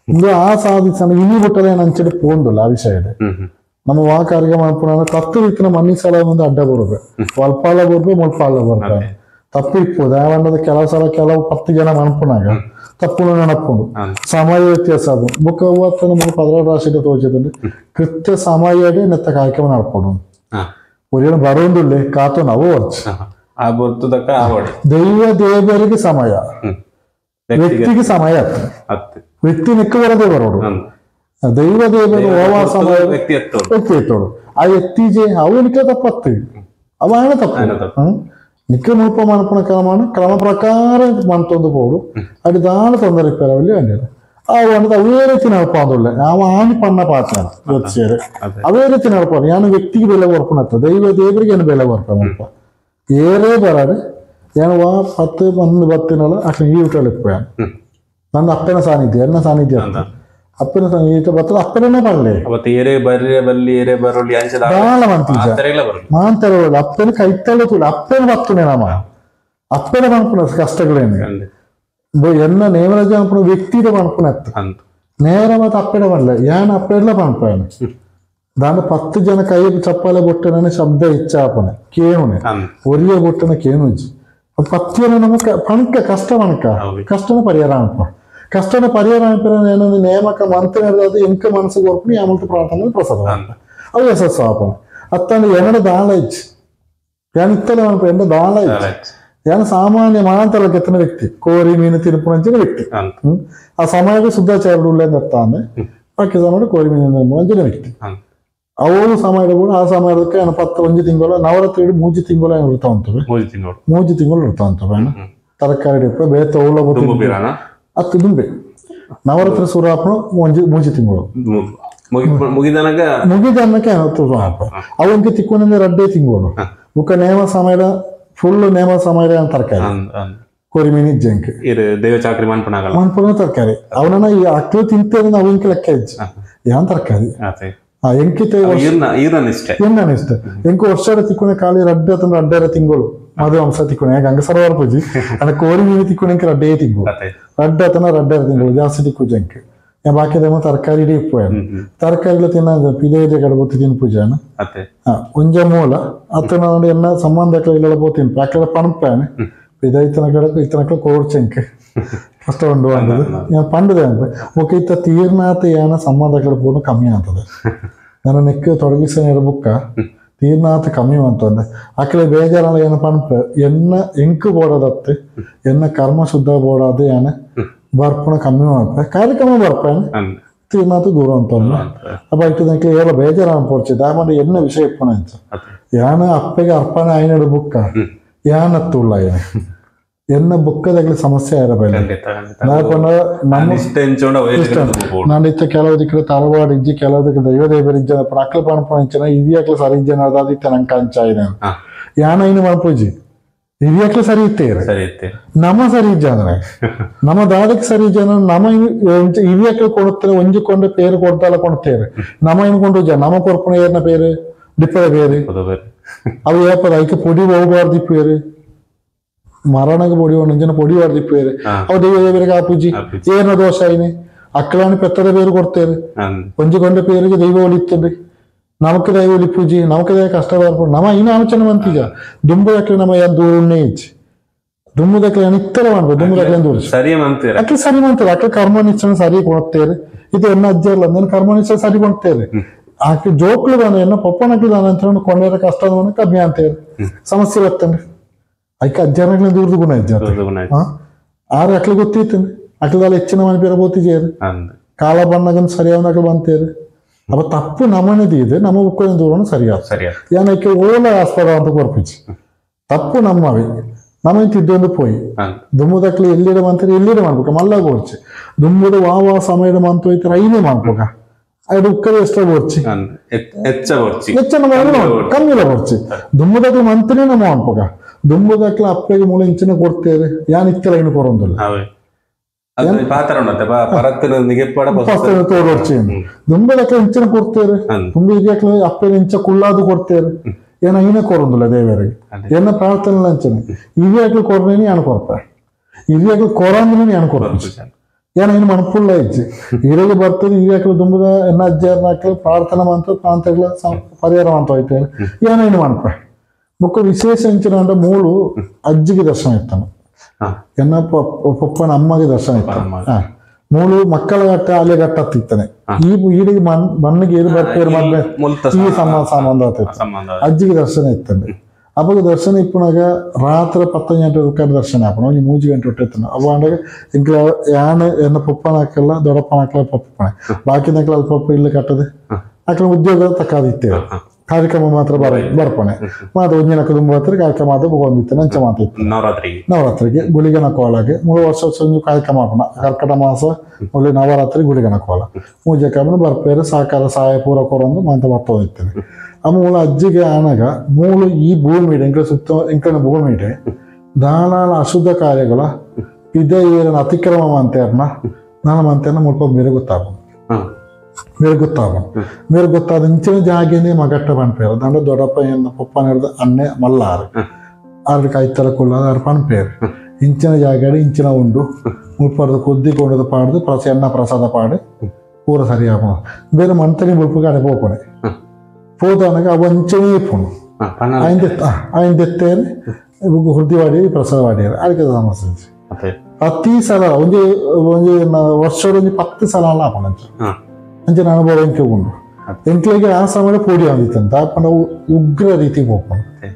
ಇಂದು ಆ ಸಾಧಿಸ ಇನಿ ಬಿಟ್ಟರೆ ನಂಚಡಿ ಪೋಂದಿಲ್ಲ ಆ ವಿಷಯ ಇದೆ ನಮ್ಮ ವಾಕಾರ್ಯ ಮಾಡ್ಪುಣ ತಪ್ಪು ರೀತಿನ ಮನ್ನಿಸಲ ಒಂದು ಅಡ್ಡ ಬರುತ್ತೆ ಒಲ್ಪಾಲ ಬರ್ಬೇಕು ಮುಲ್ಪಾಲ ಬರ್ಬೇಕು ತಪ್ಪು ಇಪ್ಪೋದು ಯಾವಂದ್ರೆ ಕೆಲವು ಸಲ ಕೆಲವು 10 ಜನ ಮನ್ಪುನಾಗ ತಪ್ಪು ನೆನಪುಂಡು ಸಮಯ ವ್ಯತ್ಯಾಸ ಅದು ಬುಕ್ಕ ನಮಗೆ ಪದರ ರಾಶಿ ತೋಚಿದ್ರೆ ಕೃತ್ಯ ಸಮಯಡೆ ನೆತ್ತ ಕಾರ್ಯಕ್ರಮ ನಡ್ಪಡು ಒರಿಯನ ಬರೋಂದುಳ್ಳೆ ಕಾತು ನಾವು ವರ್ಚ್ ದೈವ ದೇವರಿಗೆ ಸಮಯ ವ್ಯಕ್ತಿಗೆ ಸಮಯ ವ್ಯಕ್ತಿ ನಿಕ್ಕ ಬರದೇ ಬರೋಡು ದೈವ ದೇವರು ಸಮಯ ವ್ಯಕ್ತಿ ಎತ್ತೋಡು ಆ ಎತ್ತೀಜೆ ಅವು ನಿಕ್ಕ ತಪ್ಪತ್ತು ಅವ ಆಣ ತಪ್ಪು ನಿಕ್ಕ ಮುಲ್ಪ ಮನಪುಣ ಕ್ರಮ ಕ್ರಮ ಪ್ರಕಾರ ಮಂತೊಂದು ಪೋಡು ಅಡಿ ದಾನ ತೊಂದರೆ ಪೆರವಲ್ಲಿ ಅಂಡಿರ ಆ ಒಂದು ಅವೇ ರೀತಿ ನಡ್ಪಾಂದುಳ್ಳೆ ನಾವು ಆಣಿ ಪಣ್ಣ ಪಾತ್ರ ಗೊತ್ತಿರು ಅವೇ ರೀತಿ ನಡ್ಪಾಡು ಯಾನು ವ್ಯಕ್ತಿಗೆ ಬೆಲೆ ಕೊರ್ಪುಣತ್ತ ದೈವ ದೇವರಿಗೆ ಏನು ಬೆಲೆ ಕೊರ್ಪ ಮುಲ್ಪ ಏರೇ ಬರಾಡು ಏನು ವಾ 10 1 ಬತ್ತಿನಲ್ಲ ಅಷ್ಟು ಈ ಊಟ ನನ್ನ ಅಪ್ಪನ ಸಾನ್ನಿಧ್ಯ ಎನ್ನ ಸಾನ್ನಿಧ್ಯ ಅಪ್ಪನ ಸಾನ್ನಿಧ್ಯ ಬರ್ತದೆ ಅಪ್ಪನೇ ಬರಲಿ ಮಾಂತರ ಅಪ್ಪನ ಕೈತಳ್ಳು ತುಳು ಅಪ್ಪನ ಬರ್ತನೆ ನಮ್ಮ ಅಪ್ಪನ ಮನ್ಪುನ ಕಷ್ಟಗಳೇನು ಎನ್ನ ನೇಮರಾಜ ಅನ್ಪುನ ವ್ಯಕ್ತಿದ ಮನ್ಪುನ ನೇರ ಮತ್ತೆ ಅಪ್ಪನ ಬರಲ್ಲ ಯಾನ್ ಅಪ್ಪೆಡ್ಲ ಪನ್ಪೇನೆ ದಾನ 10 ಜನ ಕೈ ಚಪ್ಪಾಲೆ ಬೊಟ್ಟನೆ ಶಬ್ದ ಇಚ್ಛಾಪನೆ ಕೇಣುನೆ ಒರಿಯ ಬೊಟ್ಟನ ಕೇಣುಜಿ 10 ಜನ ನಮಕ ಪಣಕ ಕಷ್ಟ ಮಣಕ ಕಷ್ಟನ ಪರಿಹಾರ ಅನ್ಪ ಕಷ್ಟನ ಪರಿಹಾರ ಅನ್ಪಿರ ಏನಂದ್ರೆ ನೇಮಕ ಮಂತ್ರ ಎಂಕ ಮನಸ್ಸಿಗೆ ಒರ್ಪುನಿ ಆಮಲ್ತ ಪ್ರಾರ್ಥನೆ ಪ್ರಸಾದ ಅವು ಯಶಸ್ಸು ಆಪಣ ಅತ್ತಂಡ ಎನ್ನಡ ದಾಳ ಇಚ್ಚು ಯಾನ್ ಇತ್ತಲೆ ಮನ್ಪು ಎಂಡ ದಾಳ ಇಚ್ಚು ಯಾನ್ ಸಾಮಾನ್ಯ ಮಾಂತಲ ಕೆತ್ತನ ವ್ಯಕ್ತಿ ಕೋರಿ ಮೀನು ತಿನ್ಪುನಂಚಿನ ವ್ಯಕ್ತಿ ಆ ಸಮಯಕ್ಕೆ ಶುದ್ಧಾಚಾರ್ಯ ಉಳ್ಳೆಂದತ್ತಾನೆ ಬಾಕಿ ಸಮಯ ಕೋರಿ ಮೀನು ತಿನ್ಪುನಂಚಿನ ವ್ಯಕ್ತಿ ಅವಳು ಸಮಯ ಕೂಡ ಆ ಸಮಯಕ್ಕೆ 10 1 ತಿಂಗಳು ನವರಾತ್ರಿ 3 ತಿಂಗಳು ವೃತ ಅಂತವೆ 3 ತಿಂಗಳು ವೃತ ಅಂತವೆ ತರಕಾರಿ ಬೇತ ಅತ್ತು ದುಂಬೆ ನವರಾತ್ರಿ ಸುರಾಪನ 3 ತಿಂಗಳು ಮುಗಿದನಕ ಅವನಿಗೆ ತಿಕ್ಕೊಂಡ 2 ತಿಂಗಳು ಬುಕ್ಕ ನೇಮ ಸಮಯ ಫುಲ್ ನೇಮ ಸಮಯ ತರಕಾರಿ ಕೋರಿ ಮೀನು ಜಂಕ್ ಮನ್ಪುನ ತರಕಾರಿ ಅವನನ್ನ ಈ ಅಕ್ಲು ತಿಂತೇನೆ ಅವನಿಗೆ ಲೆಕ್ಕ ಇಜ್ಜಿ ಯಾನ್ ತರಕಾರಿ ಎಂಕಿತ ಇಷ್ಟ ಎಂಕು ವರ್ಷ ತಿಕ್ಕೊಂಡೆ ಖಾಲಿ ರಡ್ಡೆ ಅಥವಾ 2.5 ತಿಂಗಳು ಮದುವೆ ಅಂಶ ತಿಕ್ಕೊಂಡೆ ಗಂಗ ಸರೋವರ ಪೂಜಿ ಅಂದ್ರೆ ಕೋರಿ ಮೀನು ತಿಕ್ಕೊಂಡೆ 2 ತಿಂಗಳು ರಡ್ಡೆ ಅಥವಾ 2.5 ತಿಂಗಳು ಜಾಸ್ತಿ ತಿಕ್ಕು ಜಂಕ್ ಬಾಕಿ ತರಕಾರಿ ಇಡೀ ತರಕಾರಿಗಳು ತಿನ್ನ ಪಿದೆ ಕಡೆ ತಿನ್ ಪೂಜಾನ ಒಂಜ ಮೂಲ ಅತ್ತ ಎನ್ನ ಸಂಬಂಧ ಇಲ್ಲ ಪೋತಿನ್ ಅక్కడ ಪಣಪಾನೆ ಪಿದ ಇತ್ತನ ಕಡೆ ಇತ್ತನ ಕೋರ್ಚಂಕ್ ಕಷ್ಟ ಉಂಡು ಅಂದದು ಪಂಡದೆ ಬೊಕ್ಕ ಇತ್ತ ತೀರ್ನಾಥ ಯಾನ ಸಂಬಂಧ ಪೂರ್ಣ ಕಮ್ಮಿ ಆಗ್ತದೆ ನನ್ನ ನೆಕ್ ತೊಡಗಿಸ ಬುಕ್ಕ ತೀರ್ನಾಥ ಕಮ್ಮಿ ಅಂತಂದೆ ಆಕಡೆ ಬೇಜಾರಲ್ಲ ಏನ ಪಣಪ ಎನ್ನ ಎಂಕು ಬೋಡದತ್ತೆ ಎನ್ನ ಕರ್ಮ ಶುದ್ಧ ಬೋಡಾದ ಯಾನ ಬರ್ಪಣ ಕಮ್ಮಿ ಮಾಡ್ಪ ಕಾರ್ಯಕ್ರಮ ಬರ್ಪಾನೆ ತೀರ್ನಾಥ ದೂರ ಅಂತಂದ ಅಪ್ಪ ಇಟ್ಟದಕ್ಕೆ ಏಳ ಬೇಜಾರ ಪೋಡ್ಚಿದ್ದ ಆಮೇಲೆ ಎನ್ನ ವಿಷಯ ಇಪ್ಪಣ ಅಂತ ಯಾನ ಅಪ್ಪಗೆ ಅರ್ಪಣೆ ಆಯ್ನಡು ಬುಕ್ಕ ಯಾನತ್ತುಳ್ಳ ಏನ ಎನ್ನ ಬುಕ್ಕದಾಗಲಿ ಸಮಸ್ಯೆ ಇರಬೇಕು ನಾನು ಇತ್ತ ಕೆಲವು ತಲವಾಡು ಇಜ್ಜಿ ಕೆಲವು ದೈವ ದೇವರ ಇಜ್ಜ ಅಕ್ಲ ಪಣಪಣ ಇಚ್ಛನ ಇದಿಯಾಕ್ಲ ಸರಿ ಇಜ್ಜನ ಅದಿತ್ತ ನಂಗೆ ಅಂಚಾಯಿನ ಯಾನ ಇನ್ನು ಮನ್ಪೂಜಿ ಇದಿಯಾಕ್ಲ ಸರಿ ಇತ್ತೇರು ನಮ್ಮ ಸರಿ ಇಜ್ಜ ಅಂದ್ರೆ ನಮ್ಮ ದಾದಕ್ಕೆ ಸರಿ ಇಜ್ಜ ನಮ್ಮ ಇದಿಯಾಕ್ಲ ಕೊಡುತ್ತಾರೆ ಒಂಜಿಕೊಂಡೆ ಪೇರು ಕೊಡ್ತಾಲ ಕೊಡ್ತೇವೆ ನಮ್ಮ ಇನ್ನು ಕೊಂಡು ನಮ್ಮ ಕೊರ್ಪಣ ಏರ್ನ ಪೇರು ಡಿಪ್ಪದ ಪೇರು ಅವು ಏಪದ ಐಕೆ ಪೊಡಿ ಹೋಗಬಾರ್ದು ಪೇರು ಮರಣಗೆ ಪೊಡಿ ಒಂಜನ ಪೊಡಿ ಹೊಡೆದಿ ಪೇರು ಅವು ದೈವ ದೇವರಿಗೆ ಆಪೂಜಿ ಏನ ದೋಷ ಐನೆ ಅಕ್ಕಳಾಣಿ ಪೆತ್ತದ ಪೇರು ಕೊಡ್ತೇವೆ ಒಂಜಿಕೊಂಡ ಪೇರಿಗೆ ದೈವ ಒಲಿತೇವೆ ನಮಕ್ ದೈವ ಒಲಿಪೂಜಿ ನಮಕ್ ದೈವ ಕಷ್ಟ ಬರ್ಪು ನಮ್ಮ ಇನ್ನು ಆಲೋಚನೆ ಮಂತೀಗ ದುಂಬದಕ್ಕೆ ನಮ್ಮ ಏನ್ ದೂರ ಉಣ್ಣೆ ಇಚ್ಚಿ ದುಂಬದಕ್ಕೆ ಇತ್ತರ ಮಾಡ್ಬೋದು ದುಂಬದಕ್ಕೆ ದೂರ ಸರಿ ಮಂತೀರ ಅಕ್ಲೆ ಸರಿ ಮಂತಾರೆ ಅಕ್ಲೆ ಕರ್ಮ ನಿಶ್ಚಯ ಸರಿ ಕೊಡ್ತೇವೆ ಇದು ಎನ್ನ ಅಜ್ಜಿ ಅಲ್ಲ ನನ್ನ ಕರ್ಮ ನಿಶ್ಚಯ ಸರಿ ಕೊಡ್ತೇವೆ ಆಕೆ ಜೋಕ್ಲು ಬಂದ ಎನ್ನ ಪಪ್ಪನಕ್ಲು ದಾನ ಅಂತ ಕೊಂಡೇರ ಕಷ್ಟ ಕಮ್ಮಿ ಅಂತೇಳಿ ಸಮಸ್ಯೆ ಬರ್ತೇನೆ ಐಕೆ ಅಜ್ಜನಗ್ಲ ದೂರದ ಗುಣ ಇಜ್ಜ ಆರು ಅಕ್ಲೆ ಗೊತ್ತಿತ್ತು ಅಕ್ಲದಲ್ಲಿ ಹೆಚ್ಚಿನ ಮನೆ ಬೇರೆ ಬೋತಿಜೇರು ಕಾಲ ಬಣ್ಣಗನ್ ಸರಿಯಾದ ಅಕ್ಲು ಬಂತೇರು ಅಪ್ಪ ತಪ್ಪು ನಮ್ಮನೇದು ಇದೆ ನಮ್ಮ ಬುಕ್ಕ ದೂರನು ಸರಿಯಾದ ಏನಕ್ಕೆ ಓಲ ಆಸ್ಪದ ಅಂತ ಕೊರ್ಪಿಚ್ಚಿ ತಪ್ಪು ನಮ್ಮವೇ ನಮ್ಮ ತಿದ್ದೊಂದು ಪೋಯಿ ದುಮ್ಮದಕ್ಲು ಎಲ್ಲಿಡ ಮಂತಾರೆ ಎಲ್ಲಿಡ ಮಾಡ್ಬೇಕು ಮಲ್ಲ ಬೋರ್ಚಿ ದುಮ್ಮದ ವಾ ವಾ ಸಮಯದ ಮಂತು ಹೋಯ್ತಾರೆ ಐನೇ ಮಾಡ್ಬೇಕ ಅದು ಉಕ್ಕದ ಎಷ್ಟೋ ಬೋರ್ಚಿ ಹೆಚ್ಚ ಕಮ್ಮಿಲ ಬೋರ್ಚಿ ದುಮ್ಮದಕ್ಲು ಮಂತನೇ ನಮ್ಮ ಮಾಡ್ಬೇಕ ದುಂಬುದಕ್ಲ ಅಪ್ಪಗೆ ಮೂಳೆ ಇಂಚಿನ ಕೊಡ್ತೇವೆ ಯಾನ್ ಇತ್ತಲ ಇನ್ನು ಕೊರೊಂದಿಲ್ಲ ದುಂಬದಕ್ಲ ಇಂಚಿನ ಕೊಡ್ತೇವೆ ತುಂಬ ಹಿರಿಯಕ್ಲ ಅಪ್ಪಗೆ ಇಂಚ ಕುಳ್ಳಾದು ಕೊಡ್ತೇವೆ ಏನ ಇನ್ನ ಕೊರೊಂದಿಲ್ಲ ದೇವರಿಗೆ ಏನ ಪ್ರಾರ್ಥನೆ ಅಂಚನೆ ಹಿರಿಯಕ್ಲು ಕೊರ್ನೇನಿ ಯಾನ್ ಕೊರ್ಪ ಹಿರಿಯಕ್ಲು ಕೊರಂದ್ರೆ ಯಾನ್ ಕೊರ್ಪ ಏನ ಇನ್ನು ಮನಪುಳ್ಳ ಇಜ್ಜಿ ಹಿರಿಯರು ಬರ್ತದೆ ಹಿರಿಯಕ್ಲು ದುಂಬುದ ಎನ್ನ ಅಜ್ಜರ್ನಾಕ್ಲು ಪ್ರಾರ್ಥನೆ ಮಂತ ಪ್ರಾಂತಗಳ ಪರಿಹಾರ ಅಂತ ಹೋಯ್ತೇವೆ ಏನ ಇನ್ನು ಮನಪ ಬೊಕ್ಕ ವಿಶೇಷ ಇಂಚಿನ ಅಂದ್ರೆ ಮೂಳು ಅಜ್ಜಿಗೆ ದರ್ಶನ ಇತ್ತಾನೆ ಎನ್ನ ಪಪ್ಪನ ಅಮ್ಮಗೆ ದರ್ಶನ ಇತ್ತಾನೆ ಮೂಳು ಮಕ್ಕಳ ಗಟ್ಟ ಅಲೆ ಗಟ್ಟ ಹತ್ತಿತ್ತಾನೆ ಈ ಈಡಿಗೆ ಮಣ್ಣಿಗೆ ಏರು ಬರ್ಪೇರು ಮದ್ವೆ ಈ ಸಂಬಂಧ ಆಗ್ತಿತ್ತು ಅಜ್ಜಿಗೆ ದರ್ಶನ ಇತ್ತಾನೆ ಅವಾಗ ದರ್ಶನ ಇಪ್ಪನಾಗ ರಾತ್ರಿ 10 ಗಂಟೆ ದರ್ಶನ ಆಪಣ ಒಂಜಿ 3 ಗಂಟೆ ಹೊಟ್ಟಿತ್ತಾನೆ ಅವ ಅಂಡಾಗ ಇಂಕ್ಲ ಯಾನ ಎನ್ನ ಪಪ್ಪನ ಹಾಕಲ್ಲ ದೊಡ್ಡಪ್ಪನ ಹಾಕಲ್ಲ ಪಪ್ಪನ ಬಾಕಿ ನಕ್ಲ ಅಲ್ಪ ಇಲ್ಲ ಕಟ್ಟದೆ ಆಕಲ ಉದ್ಯೋಗ ತಕ್ಕಾದಿತ್ತೇವೆ ಕಾರ್ಯಕ್ರಮ ಮಾತ್ರ ಬರ್ಪಣೆ ಮಾತ್ರ ಒಂಜಿನ ಕುಟುಂಬ ಹತ್ರ ಕಾರ್ಯಕ್ರಮ ಆದ ಬಂದಿತ್ತು ನಂಚ ಮಾತಿತ್ತು ನವರಾತ್ರಿಗೆ ಗುಳಿಗನ ಕೋಲಾಗೆ 3 ವರ್ಷ ಒಂದು ಕಾರ್ಯಕ್ರಮ ಆಪಣ ಕರ್ಕಟ ಮಾಸ ಒಳ್ಳೆ ನವರಾತ್ರಿ ಗುಳಿಗನ ಕೋಲ ಪೂಜೆ ಕಾಮನ ಬರ್ಪೇರು ಸಹಕಾರ ಸಹಾಯ ಪೂರ ಕೊರೊಂದು ಮಾತ ಬರ್ತೋದಿತ್ತೇನೆ ಆ ಮೂಲ ಅಜ್ಜಿಗೆ ಆನಾಗ ಮೂಳು ಈ ಭೂಮಿ ಎಂಕ್ಲ ಸುತ್ತ ಎಂಕ್ಲನ ಭೂಮಿ ದಾನಾಲ ಅಶುದ್ಧ ಕಾರ್ಯಗಳ ಇದೇ ಏರನ ಅತಿಕ್ರಮ ಮಂತೇರ್ನ ನಾನು ಮಂತೇರ್ನ ಮುಲ್ಪ ಬೇರೆ ಗೊತ್ತಾಗ ಮೇರೆ ಗೊತ್ತಾಗ ಮೇರೆ ಗೊತ್ತಾದ ಇಂಚಿನ ಜಾಗೇನೆ ಮಗಟ್ಟ ಪನ್ಪೇರು ದಂಡ ದೊಡ್ಡಪ್ಪ ಎನ್ನ ಪಪ್ಪನ ಹಿಡ್ದು ಅನ್ನೆ ಮಲ್ಲಾರು ಆರು ಕಾಯ್ತರ ಕುಲ್ಲ ಆರು ಪನ್ಪೇರು ಇಂಚಿನ ಜಾಗಡೆ ಇಂಚಿನ ಉಂಡು ಮುಲ್ಪರ್ದು ಕೊದ್ದಿ ಕೊಂಡದು ಪಾಡ್ದು ಎಣ್ಣ ಪ್ರಸಾದ ಪಾಡು ಪೂರ ಸರಿಯಾಗ ಬೇರೆ ಮಂತನಿ ಮುಲ್ಪು ಕಡೆ ಪೋಪಣೆ ಪೋದಾನಗ ಅವ ಅಂಚನೇ ಪೋಣು ఆయన తెత్తేరు ಹುರ್ದಿ ವಾಡಿ ಪ್ರಸಾದ ವಾಡಿಯಾರು ಅದಕ್ಕೆ ಸಮಸ್ಯೆ ಪ್ರತಿ ಸಲ ಒಂಜಿ ಒಂಜಿ ವರ್ಷದ ಒಂಜಿ 10 ಸಲ ಆಪಣ ಅಂಚಿನ ಅನುಭವ ಎಂಕೆ ಉಂಡು. ಎಂಕ್ಲೆಗೆ ಆ ಸಮಯ ಪೋಡಿ ಆದಿತ್ತಂತ ಅಪ್ಪ ನಾವು ಉಗ್ರ ರೀತಿ ಪೋಪುಂಡು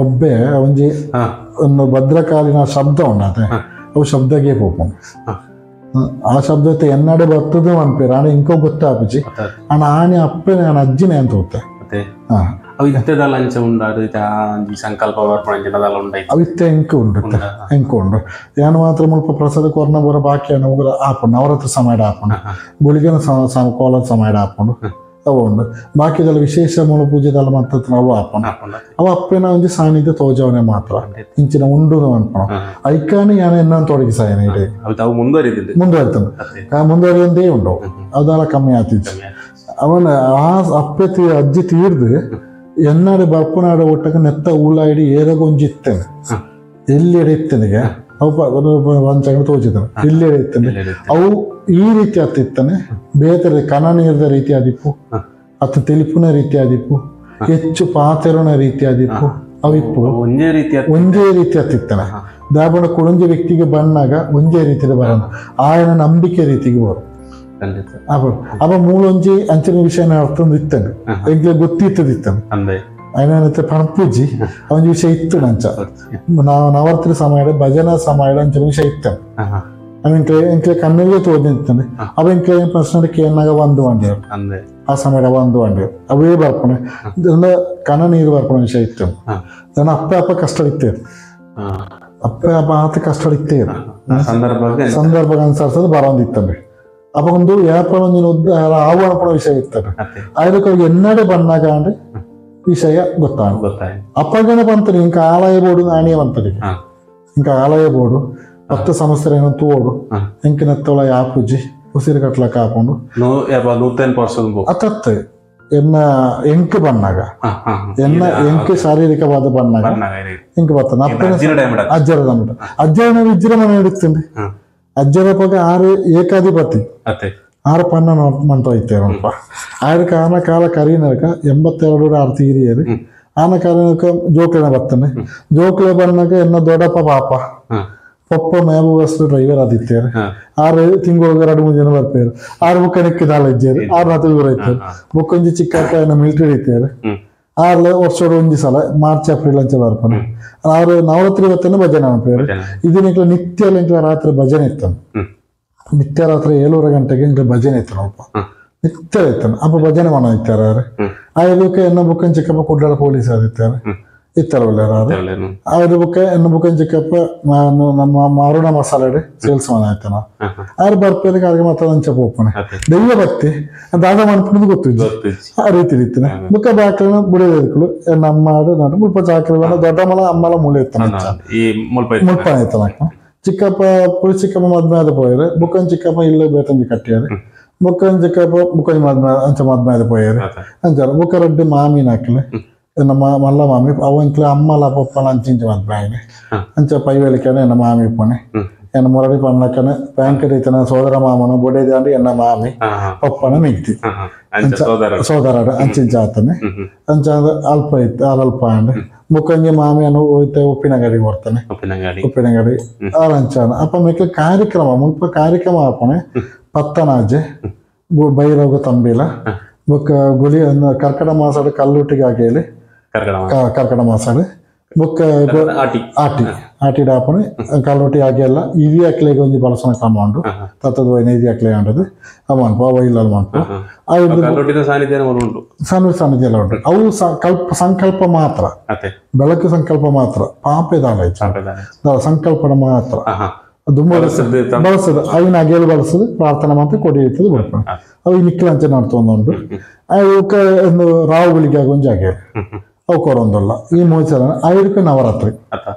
ಒಬ್ಬೆ ಒಂಜಿ ಒಂದು ಭದ್ರಕಾಲಿನ ಶಬ್ದ ಉಂಡಾತೆ ಅವು ಶಬ್ದಗೆ ಪೋಪುಂಡು ಆ ಶಬ್ದತೆ ಎನ್ನಡೆ ಬರ್ತದೆ ಅನ್ಪೇರು ಆಣ ಇಂಕೋ ಗೊತ್ತಾಪುಜಿ ಆಣ ಆನೆ ಅಪ್ಪನೆ ಆಣ ಅಜ್ಜಿನೇ ಅಂತ ಹೋಗ್ತೆ ಅವಿತ್ತೆ ಎಂಕು ಉಂಡು ಎಂಕು ಉಂಡು ಯಾನು ಮಾತ್ರ ಮುಲ್ಪ ಪ್ರಸಾದ ಕೊರ್ನ ಬರ ಬಾಕಿ ಆಪುಂಡು ನವರಾತ್ರಿ ಸಮಯ ಆಪುಂಡು ಗುಳಿಗನ ಕೋಲದ ಸಮಯ ಆಪುಂಡು ಅವು ಉಂಡು ಬಾಕಿದೆಲ್ಲ ವಿಶೇಷ ಮೂಲ ಪೂಜೆದೆಲ್ಲ ಮಾತ್ರ ಅವು ಆಪುಂಡು ಅವು ಅಪ್ಪನ ಒಂಜಿ ಸಾನ್ನಿಧ್ಯ ತೋಜವನೆ ಮಾತ್ರ ಇಂಚಿನ ಉಂಡು ಅನ್ಪಣ ಐಕಾನಿ ಯಾನ ಎನ್ನ ತೊಡಗಿಸಾಯನ ಇಡೀ ಮುಂದುವರಿತಂದು ಮುಂದುವರಿಯಂದೇ ಉಂಡು ಅದೆಲ್ಲ ಕಮ್ಮಿ ಆತಿತ್ತು ಅವನ ಆ ಅಪ್ಪೆ ಅಜ್ಜಿ ತೀರ್ದು ಎನ್ನಾಡು ಬರ್ಪನಾಡ ಒಟ್ಟಕ್ಕೆ ನೆತ್ತ ಉಳ್ಳಾಡಿ ಏರಗೊಂಜಿ ಇತ್ತೇನೆ ಎಲ್ಲಿ ಇತ್ತನಿಗೆ ಅವು ಒಂಚಂಗ ತೋಚಿದ್ದಾನೆ ಎಲ್ಲಿ ಇತ್ತನೆ ಅವು ಈ ರೀತಿ ಅತ್ತಿತ್ತಾನೆ ಬೇತರ ಕಣ ನೀರ್ದ ರೀತಿ ಆದಿಪ್ಪು ಅತ್ತ ತೆಲಿಪುನ ರೀತಿ ಆದಿಪ್ಪು ಹೆಚ್ಚು ಪಾತೆರೋಣ ರೀತಿ ಆದಿಪ್ಪು ಅವಿಪ್ಪು ಒಂದೇ ರೀತಿ ಅತ್ತಿತ್ತಾನೆ ದಾಬಣ ಕೊಡೊಂಜಿ ವ್ಯಕ್ತಿಗೆ ಬಣ್ಣಾಗ ಒಂದೇ ರೀತಿಯ ಬರೋಣ ಆಯನ ನಂಬಿಕೆ ರೀತಿಗೆ ಬರು ಅಪ್ಪ ಅಪ್ಪ ಮೂಲೊಂಜಿ ಅಂಚಿನ ವಿಷಯನ ಅರ್ಥಂದು ಇತ್ತಾನೆ ಎಂಕ್ಲೆ ಗೊತ್ತಿತ್ತದಿತ್ತಾನೆ ಅಯ್ಯನತ್ತೆ ಪಣಪೂಜಿ ಅವನ ವಿಷಯ ಇತ್ತು ನಂಚ ನಾವು ನವರಾತ್ರಿ ಸಮಯ ಭಜನಾ ಸಮಯ ಅಂಚಿನ ವಿಷಯ ಇತ್ತಾನೆ ಅವ ಎಂಕ್ಲೆ ಕಣ್ಣಲ್ಲೇ ತೋದಿತ್ತಾನೆ ಅವ ಎಂಕ್ಲೆ ಪ್ರಶ್ನೆ ಕೇನಾಗ ಒಂದು ವಂಡಿಯರು ಆ ಸಮಯ ಒಂದು ವಂಡಿಯರು ಅವೇ ಬರ್ಪಣೆ ಕಣ ನೀರು ಬರ್ಪಣ ವಿಷಯ ಇತ್ತು ನನ್ನ ಅಪ್ಪ ಅಪ್ಪ ಕಷ್ಟ ಇತ್ತೇರು ಅಪ್ಪ ಅಪ್ಪ ಆತ ಕಷ್ಟ ಇತ್ತೇರು ಸಂದರ್ಭ ಅನುಸರಿಸೋದು ಬರೋಂದಿತ್ತಾನೆ ಅಪ್ಪ ಒಂದು ಏಪ ಒಂದಿನ ಆವರಣಪಣ ವಿಷಯ ಇರ್ತಾರೆ ಅದಕ್ಕೆ ಎನ್ನಡೆ ಬಣ್ಣಾಗ ಅಂದ್ರೆ ವಿಷಯ ಗೊತ್ತಾಗ ಅಪ್ಪಗಣ ಬಂತಾರೆ ಇಂಕ ಆಲಯ ಬೋರ್ಡು ನಾಣಿಯ ಬಂತಾರೆ ಇಂಕ ಆಲಯ ಬೋರ್ಡು 10 ಸಂವತ್ಸರ ಏನೋ ತೋಡು ಇಂಕ ನೆತ್ತೊಳ ಯಾಪುಜಿ ಉಸಿರು ಕಟ್ಲಕ್ಕ ಹಾಕೊಂಡು ಅತ್ತತ್ತೆ ಎನ್ನ ಎಂಕ್ ಬಣ್ಣಾಗ ಎನ್ನ ಎಂಕ್ ಶಾರೀರಿಕವಾದ ಬಣ್ಣಾಗ ಇಂಕ ಬರ್ತಾನೆ ಅಪ್ಪನ ಅಜ್ಜರ ಅಜ್ಜರ ವಿಜೃಂಭಣೆ ಹಿಡಿತೀನಿ ಅಜ್ಜರ ಪಗ ಆರು ಏಕಾಧಿಪತಿ ಆರು ಪನ್ನ ಮಂತ್ರ ಇತ್ತೇನಪ್ಪ ಆಯ್ರಕ ಆನ ಕಾಲ ಕರೀನಕ 82 ಆರು ತೀರಿಯರು ಆನ ಕಾಲನಕ ಜೋಕ್ಲೆನ ಬರ್ತಾನೆ ಜೋಕ್ಲೆ ಬಣ್ಣಾಗ ಎನ್ನ ದೊಡ್ಡಪ್ಪ ಪಾಪ ಪಪ್ಪ ಮೇಬು ಡ್ರೈವರ್ ಆದಿತ್ತೇರು 6 ತಿಂಗಳು 2-3 ಜನ ಬರ್ಪೇರು 6 ಬುಕ್ಕನಕ್ಕೆ ದಾಲ ಇಜ್ಜೇರು 6 ನಾತು ದೂರ ಇತ್ತೇರು ಬುಕ್ಕೊಂಜಿ ಚಿಕ್ಕಪ್ಪ ಎನ್ನ ಮಿಲಿಟರಿ ಇತ್ತೇರು 6 ವರ್ಷ ಒಂಜಿ ಸಲ ಮಾರ್ಚ್ ಏಪ್ರಿಲ್ ಅಂಚೆ ಬರ್ಪಣೆ 6 ನವರಾತ್ರಿ ಬತ್ತನೆ ಭಜನೆ ಅನ್ಪೇರು ಇದನ್ನ ನಿತ್ಯ ರಾತ್ರಿ ಭಜನೆ ಇತ್ತಾನೆ ನಿತ್ಯ ರಾತ್ರಿ 7:15 ಗಂಟೆಗೆ ಇಂಗ್ಲ ಭಜನೆ ಇತ್ತಾನಪ್ಪ ನಿತ್ಯ ಇತ್ತಾನೆ ಅಪ್ಪ ಭಜನೆ ಮಾಡೋ ಇತ್ತಾರೆ ಆ ಇದಕ್ಕೆ ಎನ್ನ ಬುಕ್ಕನ್ ಚಿಕ್ಕಪ್ಪ ಕುಡ್ಲಾಳ ಪೊಲೀಸ್ ಆದಿತ್ತಾರೆ ಇತ್ತರವಲ್ಲ ಆರು ಬುಕ್ಕ ಎನ್ನ ಬುಕ್ಕನ್ ಚಿಕ್ಕಪ್ಪ ನಮ್ಮ ಮಾರುಣ ಮಸಾಲೆ ಸೇಲ್ಸ್ ಮನ ಆಯ್ತಾನ ಆರು ಬರ್ಪೇರಿಗೆ ಅವ್ರಿಗೆ ಮಾತ್ರ ಅಂಚೆ ಪೋಪಣೆ ದೈವ ಭಕ್ತಿ ದಾದ ಮನ್ಪುಣದು ಗೊತ್ತಿದ್ದು ಆ ರೀತಿ ಇರ್ತಾನೆ ಬುಕ್ಕ ಬಾಕ್ಲನ ಬುಡಿದಕ್ಕಳು ನಮ್ಮ ನಾನು ಮುಲ್ಪ ಚಾಕ್ರಿ ದೊಡ್ಡ ಮಲ ಅಮ್ಮಲ ಮೂಲೆ ಇತ್ತಾನ ಮುಲ್ಪ ಆಯ್ತಾನ ಚಿಕ್ಕಪ್ಪ ಪುಳಿ ಚಿಕ್ಕಪ್ಪ ಮದ್ಮೆ ಆದ ಪೋಯರು ಬುಕ್ಕನ್ ಚಿಕ್ಕಪ್ಪ ಇಲ್ಲ ಬೇತಂಜಿ ಕಟ್ಟಿಯಾರು ಬುಕ್ಕನ್ ಚಿಕ್ಕಪ್ಪ ಬುಕ್ಕನ್ ಮದ್ಮೆ ಅಂಚ ಮದ್ಮೆ ಆದ ಪೋಯರು ಅಂಚಾರ ಬುಕ್ಕ ರಡ್ಡು ಮಾಮಿನ ಹಾಕಲೆ ನಮ್ಮ ಮಲ್ಲ ಮಾಮಿ ಅವಂಕ್ಲೆ ಅಮ್ಮಲ ಪಪ್ಪನ ಅಂಚಿಂಚ ಮದ್ಮೆ ಆಯ್ನೆ ಅಂಚ ಪೈವೇಲಿಕನೆ ಎನ್ನ ಮಾಮಿ ಪೋನೆ ಎನ್ನ ಮುರಡಿ ಪಣ್ಣಕ್ಕನೆ ಬ್ಯಾಂಕ್ ರೀತನ ಸೋದರ ಮಾಮನ ಬೊಡೆದಾಂಡಿ ಎನ್ನ ಮಾಮಿ ಪಪ್ಪನ ಮಿಗ್ತಿ ಸೋದರ ಅಂಚಿಂಚ ಆತನೆ ಅಂಚ ಅಲ್ಪ ಇತ್ತು ಅಲ್ಪ ಅಂಡ್ ಮುಕ್ಕಂಜಿ ಮಾಮಿಯನ್ನು ಹೋಯ್ತೆ ಉಪ್ಪಿನಂಗಡಿ ಬರ್ತಾನೆ ಉಪ್ಪಿನಂಗಡಿ ಅಂಚಾನ ಅಪ್ಪ ಮಿಕ್ಕ ಕಾರ್ಯಕ್ರಮ ಮುಲ್ಪ ಕಾರ್ಯಕ್ರಮ ಆಪಣೆ ಪತ್ತನಾಜೆ ಬೈರೋಗ ತಂಬಿಲ ಬೊಕ್ಕ ಗುಳಿ ಕರ್ಕಡ ಮಾಸಾಡು ಕಲ್ಲುಟ್ಟಿಗೆ ಹಾಕಿ ಕರ್ಕಡ ಮಾಸಾಡು ಬೊಕ್ಕ ಆಟಿ ಆಟಿ ಡಾಪಣೆ ಕಲ್ಲುಟ್ಟಿ ಹಾಕಿ ಎಲ್ಲ ಇದಿ ಅಕ್ಲೆಗೆ ಒಂಜಿ ಬಳಸನ ಕ್ರಮ ಉಂಟು ತತ್ತದ ವೈನ ಇದಿ ಅಕ್ಲೆ ಉಂಟದು ಅವು ಅವ ಇಲ್ಲ ಮನ್ಪು ಸಣ್ಣ ಸಾನ್ನಿಧ್ಯ ಎಲ್ಲ ಉಂಟು ಅವು ಸಂಕಲ್ಪ ಮಾತ್ರ ಬೆಳಕು ಸಂಕಲ್ಪ ಮಾತ್ರ ಪಾಪೆ ದಾಲ ಸಂಕಲ್ಪನ ಮಾತ್ರ ದುಂಬ ಬಳಸದು ಅವಿನ ಅಗೇಲು ಬಳಸದು ಪ್ರಾರ್ಥನೆ ಮಾತ್ರ ಕೊಡಿ ಇರ್ತದೆ ಬಿಡ್ತಾನೆ ಅವು ನಿಕ್ಕಲಂಚೆ ನಡ್ತೊಂದುಂಟು ಅವಕ್ಕೆ ಒಂದು ರಾವುಗಳಿಗೆ ಒಂಜಿ ಅಗೇಲು ಅವು ಕೊರೊಂದಲ್ಲ ಈ ಮೂರು ಐದಕ್ಕೆ ನವರಾತ್ರಿ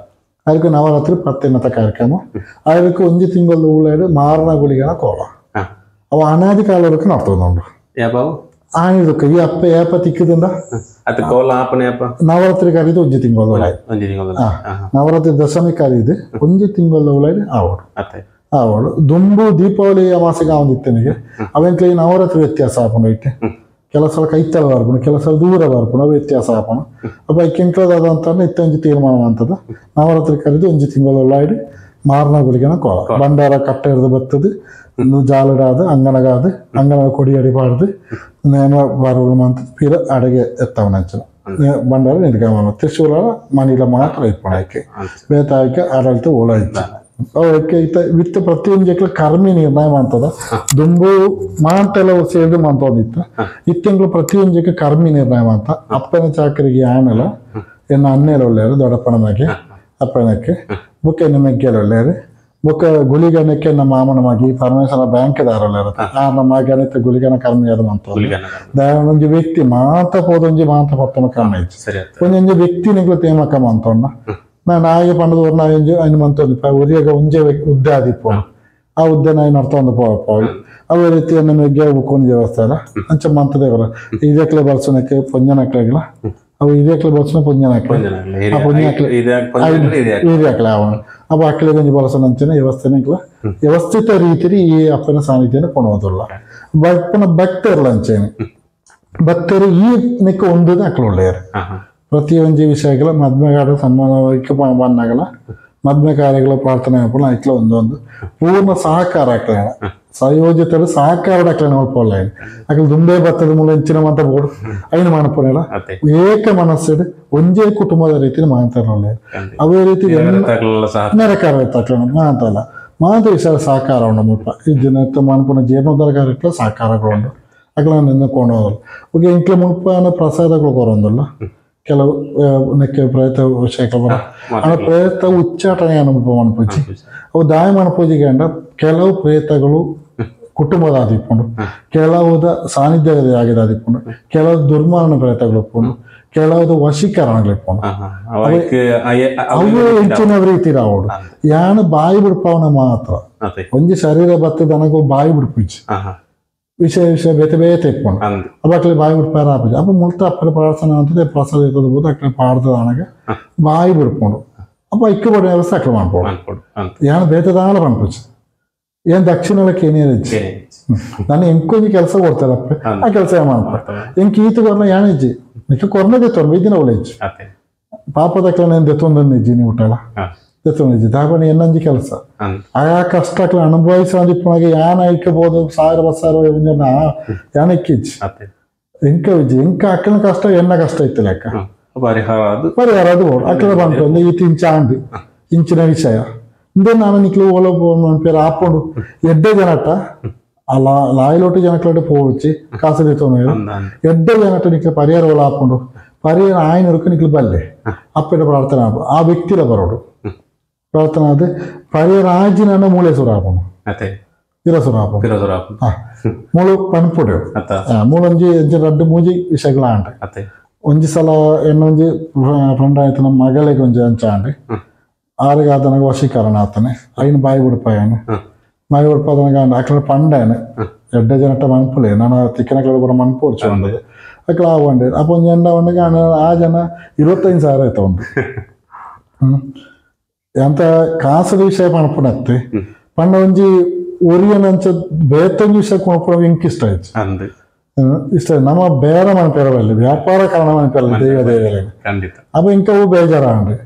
ಅದಕ್ಕೆ ನವರಾತ್ರಿ ಪತ್ತಿನತ ಕಾರ್ಯಕ್ರಮ ಅದಕ್ಕೆ ಒಂಜಿ ತಿಂಗಳು ಉಳ್ಳಾಡು ಮಾರನ ಗುಳಿಗನ ಕೋಲ ಅವು ಅನಾದಿ ಕಾಲದಕ್ಕೆ ನಡ್ತೊಂದುಂಟು ಆನಿದಕ್ಕೆ ಈ ಅಪ್ಪ ಏಪ ತಿಕ್ಕದಿಂದ ನವರಾತ್ರಿ ಕರೀದು ಒಂಜಿ ತಿಂಗಳು ನವರಾತ್ರಿ ದಶಮಿ ಕರೀದು ಒಂಜಿ ತಿಂಗಳ ಉಳ್ಳಾಡಿ ಆವಡು ಆವಡು ದುಂಬು ದೀಪಾವಳಿ ಅಮಾಸೆಗೆ ಆವಂದಿತ್ತನಿಗೆ ಅವೆಂಕ್ಲೆ ನವರಾತ್ರಿ ವ್ಯತ್ಯಾಸ ಆಪುಂಡು ಇಟ್ಟೆ ಕೆಲವು ಸಲ ಕೈತಲ ಬರ್ಪುಂಡು ಕೆಲವು ಸಲ ದೂರ ಬರ್ಪುಂಡು ಅವು ವ್ಯತ್ಯಾಸ ಆಪುಂಡು ಅಪ್ಪ ಕೆಂಕ್ಲದಾದಂತ ಇತ್ತೊಂಜಿ ತೀರ್ಮಾನ ಅಂತದ ನವರಾತ್ರಿ ಕರೀದು ಒಂಜಿ ತಿಂಗಳ ಉಳ್ಳಾಡಿ ಮಾರನ ಗುಳಿಗನ ಕೋಲ ಬಂಡಾರ ಕಟ್ಟೆ ಹಿಡಿದು ಬರ್ತದೆ ಜಾಲಡಾದ ಅಂಗನಗಾದ ಅಂಗನ ಕೊಡಿ ಅಡಿಬಾರ್ದು ನೇಮ ಬಾರುಗಳು ಅಂತ ಪಿರ ಅಡಗೆ ಎತ್ತವನಂಚನ ಬಂಡಾರ ನಿರ್ಗಮನ ತ್ರಿಶೂಲ ಮನಿಲ ಮಾತ್ರ ಇಪ್ಪಣಕ್ಕೆ ಬೇತಾಯ್ಕೆ ಆಡಳಿತ ಓಲ ಇತ್ತು ಅವಕ್ಕೆ ವಿತ್ತ ಪ್ರತಿಯೊಂದು ಕರ್ಮಿ ನಿರ್ಣಯ ಮಾಡ್ತದ ದುಂಬು ಮಾಂತೆಲ್ಲ ಸೇರಿದು ಮಂತೋದಿತ್ತು ಇತ್ತೆಂಗ್ಳು ಪ್ರತಿಯೊಂದಕ್ಕೆ ಕರ್ಮಿ ನಿರ್ಣಯ ಮಾಡ್ತ ಅಪ್ಪನ ಚಾಕರಿಗೆ ಆನಲ ಎನ್ನ ಅನ್ನೇಲ ಒಳ್ಳೆಯರು ದೊಡ್ಡಪ್ಪನ ಮಗೆ ಅಪ್ಪನಕ್ಕೆ ಬುಕ್ಕ ಎನ್ನ ಮೆಗ್ಗೆಲ್ಲ ಒಳ್ಳೆಯರು ಬುಕ್ಕ ಗುಳಿಗನಕ್ಕೆ ನಮ್ಮ ಮಾಮನ ಮಗಿ ಪರಮೇಶ್ವರ ಬ್ಯಾಂಕ್ ದಾರಲ್ಲ ಆ ನಮ್ಮ ಮಗನಕ್ಕೆ ಗುಳಿಗನ ಕರ್ಮಿ ಅದು ಮಂತ ಒಂಜಿ ವ್ಯಕ್ತಿ ಮಾತ ಪೋದೊಂಜಿ ಮಾತ ಪತ್ತನ ಕರ್ಮ ಇತ್ತು ಒಂಜೊಂಜಿ ವ್ಯಕ್ತಿ ನಿಗ್ಲು ತೇಮಕ ಮಂತೊಂಡ ನಾನು ಆಗೆ ಪಂಡದ ನಾಯೊಂಜಿ ಐನು ಮಂತೊಂದು ಉರಿಯಾಗ ಒಂಜೆ ಉದ್ದ ಆದಿಪ್ಪು ಆ ಉದ್ದ ನಾಯಿ ನಡ್ತೊಂದು ಪೋವು ಅದೇ ರೀತಿ ಮೆಗ್ಗೆ ಬುಕ್ಕೊಂದು ದೇವಸ್ಥಾನ ಅಂಚ ಮಂತದೇವರ ಇದಕ್ಲೆ ಬರ್ಸನಕ್ಕೆ ಪೊಂಜನಕ್ಲೆಗಳ ಅವು ಇದಕ್ಲೆ ಬರ್ಸನ ಪೊಂಜನಕ್ಲೆ ಆ ಪೊಂಜನಕ್ಲೆ ಹಿರಿಯಕ್ಲೆ ಅವ ಅಪ್ಪ ಅಕ್ಕಲೆ ಒಂಜಿ ಬಳಸನ ಅಂಚನೆ ವ್ಯವಸ್ಥೆನಕ್ಲ ವ್ಯವಸ್ಥಿತ ರೀತಿಯಲ್ಲಿ ಈ ಅಪ್ಪನ ಸಾನ್ನಿಧ್ಯನ ಕೊಡುವುದಿಲ್ಲ ಅಪ್ಪನ ಭಕ್ತರ್ಲ ಅಂಚೇನೆ ಭಕ್ತರು ಈ ನಿಕ್ಕ ಒಂದುದ ಅಕ್ಲು ಒಳ್ಳೆಯರು ಪ್ರತಿಯೊಂದು ವಿಷಯಗಳ ಮದ್ಮೆಗಾಡ ಸನ್ಮಾನಕ್ಕೆ ಬಣ್ಣಗಳ ಮದ್ಮೆ ಕಾರ್ಯಗಳ ಪ್ರಾರ್ಥನೆ ಐಕ್ಲ ಒಂದೊಂದು ಪೂರ್ಣ ಸಹಕಾರ ಹಾಕ್ಲೇಣ ಸಹಯೋಜಿತರು ಸಹಕಾರ ಹಾಕ್ಲೇಣ ಒಪ್ಪಲ್ಲ ಅಕ್ಲ ದುಂಬೆ ಬತ್ತದ ಮೂಲ ಹೆಂಚಿನ ಮಂತ ಬೋಡು ಐನು ಮಣಪುನೇಳ ಏಕ ಮನಸ್ಸು ಒಂದೇ ಕುಟುಂಬದ ರೀತಿಯಲ್ಲಿ ಮಾತಾಡಲ್ಲ ಅದೇ ರೀತಿ ನೆರಕಾರ ತಕ್ಲೇಣ ಮಾತಲ್ಲ ಮಾತು ವಿಷಯ ಸಹಕಾರ ಉಂಡು ಮುಲ್ಪ ಈ ದಿನ ಮಣಪುನ ಜೀರ್ಣೋದ್ಧಾರ ಕಾರ್ಯಕ್ರಮ ಸಹಕಾರಗಳು ಅಕ್ಲ ನಿಂದುಕೊಂಡು ಹೋಗಲ್ಲ ಓಕೆ ಇಂಕ್ಲ ಮುಲ್ಪನ ಪ್ರಸಾದಗಳು ಕೊರೊಂದಲ್ಲ ಕೆಲವು ನೆಕ್ಕೆ ಪ್ರೇತ ವಿಷಯಕ್ಕೆ ಬರ ಆ ಪ್ರೇತ ಉಚ್ಚಾಟನೆ ಅನುಭವ ಮಣಪೂಜೆ ಅವು ದಾಯ ಮಣಪೂಜೆಗೆ ಅಂಡ ಕೆಲವು ಪ್ರೇತಗಳು ಕುಟುಂಬದ ಆದಿಪ್ಪುಂಡು ಕೆಲವುದ ಸಾನ್ನಿಧ್ಯದ ಆಗಿದೆ ಆದಿಪ್ಪುಂಡು ಕೆಲವು ದುರ್ಮರಣ ಪ್ರೇತಗಳು ಇಪ್ಪುಂಡು ಕೆಲವುದು ವಶೀಕರಣಗಳು ಇಪ್ಪುಂಡು ಅವು ಹೆಚ್ಚಿನ ರೀತಿ ಅವಡು ಯಾನು ಬಾಯಿ ಬಿಡ್ಪವನ ಮಾತ್ರ ಒಂಜಿ ಶರೀರ ಬತ್ತದ ನನಗೂ ಬಾಯಿ ಬಿಡ್ಪುಜಿ ವಿಷಯ ವಿಷಯ ಬೇತೆ ಬೇತೆ ಇಟ್ಕೊಂಡು ಅಪ್ಪ ಅಕ್ಲೆ ಬಾಯಿ ಬಿಡ್ಪಾರ ಆಪುಜಿ ಅಪ್ಪ ಮುಲ್ತ ಅಪ್ಪನ ಪ್ರಾರ್ಥನೆ ಅಂತದೆ ಪ್ರಸಾದ ಇರ್ತದ ಬೋದು ಅಕ್ಲೆ ಪಾಡ್ದದ ಅನಗ ಬಾಯಿ ಬಿಡ್ಕೊಂಡು ಅಪ್ಪ ಇಕ್ಕ ಬಡ ವ್ಯವಸ್ಥೆ ಅಕ್ಲೆ ಮಾಡ್ಬೋದು ಯಾನು ಬೇತದಾಲ ಪನ್ಪುಜಿ ಏನ್ ದಕ್ಷಿಣಕ್ಕೆ ಏನೇ ಇಜ್ಜಿ ನಾನು ಎಂಕೊಂಜಿ ಕೆಲಸ ಕೊಡ್ತಾರಪ್ಪ ಆ ಕೆಲಸ ಮಾಡ್ಪ ಎಂಕ್ ಈತ ಕೊರ್ನ ಯಾನ್ ಇಜ್ಜಿ ನಿಕ್ಕ ಕೊರ್ನದೇ ತೊರ್ಬ ಇದ್ದಿನ ಒಳ್ಳೆ ಇಜ್ಜಿ ಪಾಪದಕ್ಲೆ నేను ದೆತ್ತೊಂದನ್ನ ಇಜ್ಜಿ ನೀವು ಊಟಲ್ಲ ದೆತ್ತೊಂದಿಜ್ಜಿ ದಾಪಣ ಎನ್ನಂಜಿ ಕೆಲಸ ಆ ಕಷ್ಟಕ್ಲೆ ಅನುಭವಿಸೋದಿಪ್ಪನಾಗ ಯಾನ ಇಕ್ಕಬೋದು 1000 10,000 ಯಾನ ಇಕ್ಕಿಜ್ಜಿ ಎಂಕ ಇಜ್ಜಿ ಎಂಕ ಅಕ್ಕನ ಕಷ್ಟ ಎನ್ನ ಕಷ್ಟ ಇತ್ತು ಲೆಕ್ಕ ಪರಿಹಾರ ಅದು ಅಕ್ಕನ ಬಂತು ಈತ ಇಂಚ ಆಂಡು ಇಂಚಿನ ವಿಷಯ ಇಂದೇ ನಾನು ನಿಕ್ಲು ಓಲ ಪೇರು ಆಪೊಂಡು ಎಡ್ಡೆ ಜನಟ ಆ ಲಾಯಲೋಟು ಜನಕ್ಲೋಟು ಪೋವಚ್ಚಿ ಕಾಸು ದೆತ್ತೊಂದು ಎಡ್ಡೆ ಜನಟ ನಿಕ್ಲು ಪರಿಹಾರ ಓಲ ಆಪೊಂಡು ಪರಿಹಾರ ಆಯ್ನೊಡಕ್ಕೆ ನಿಕ್ಲು ಬಲ್ಲೆ ಅಪ್ಪೆಡ ಪ್ರಾರ್ಥನೆ ಆ ವ್ಯಕ್ತಿಲ ಬರೋಡು ಪ್ರಾರ್ಥನೆ ಅದು ಪರಿಹಾರ ಆಜಿನ ಮೂಳೆ ಸುರ ಆಪೊಂಡು ಇರಸುರ ಆಪೊಂಡು ಮೂಳು ಪನ್ಪುಡು ಮೂಳೊಂಜಿ ರಡ್ಡು ಮೂಜಿ ವಿಷಯಗಳ ಆಂಡೆ ಒಂಜಿ ಸಲ ಎನ್ನೊಂಜಿ ಫ್ರೆಂಡ್ ಆಯ್ತು ನಮ್ಮ ಮಗಳಿಗೆ ಒಂಜಿ ಅಂಚ ಆಂಡೆ ಆರಿಗೆ ಆತನಗ ವಶೀಕರಣ ಆತನೆ ಐನು ಬಾಯಿ ಬಿಡ್ಪಾಯನು ಬಾಯಿ ಬಿಡ್ಪಾದನಗ ಅಕ್ಲ ಪಂಡೇನೆ ಎಡ್ಡೆ ಜನಟ ಮನ್ಪುಲೆ ನಾನು ತಿಕ್ಕನ ಬರೋ ಮನ್ಪು ಹೊರ್ಚು ಬಂದದ್ದು ಅಕ್ಲ ಆವಂಡೆ ಅಪ್ಪ ಒಂಜಿ ಎಂಡ ಬಂದಾಗ ಆ ಜನ 25,000 ಆಯ್ತು ಉಂಟು ಎಂತ ಕಾಸದ ವಿಷಯ ಪಣಪುನತ್ತೆ ಪಂಡ ಒಂಜಿ ಒರಿಯನಂಚ ಬೇತೊಂಜಿ ವಿಷಯ ಕೊಣಪುನ ಇಂಕ್ ಇಷ್ಟ ಆಯ್ತು ಇಷ್ಟ ನಮ್ಮ ಬೇರೆ ಮನಪೇರವಲ್ಲಿ ವ್ಯಾಪಾರ ಕಾರಣ ಮನಪೇರಲ್ಲ ದೈವ ದೇವರಲ್ಲಿ ಅಪ್ಪ ಇಂಕವು ಬೇಜಾರ ಅಂಡ್ರಿ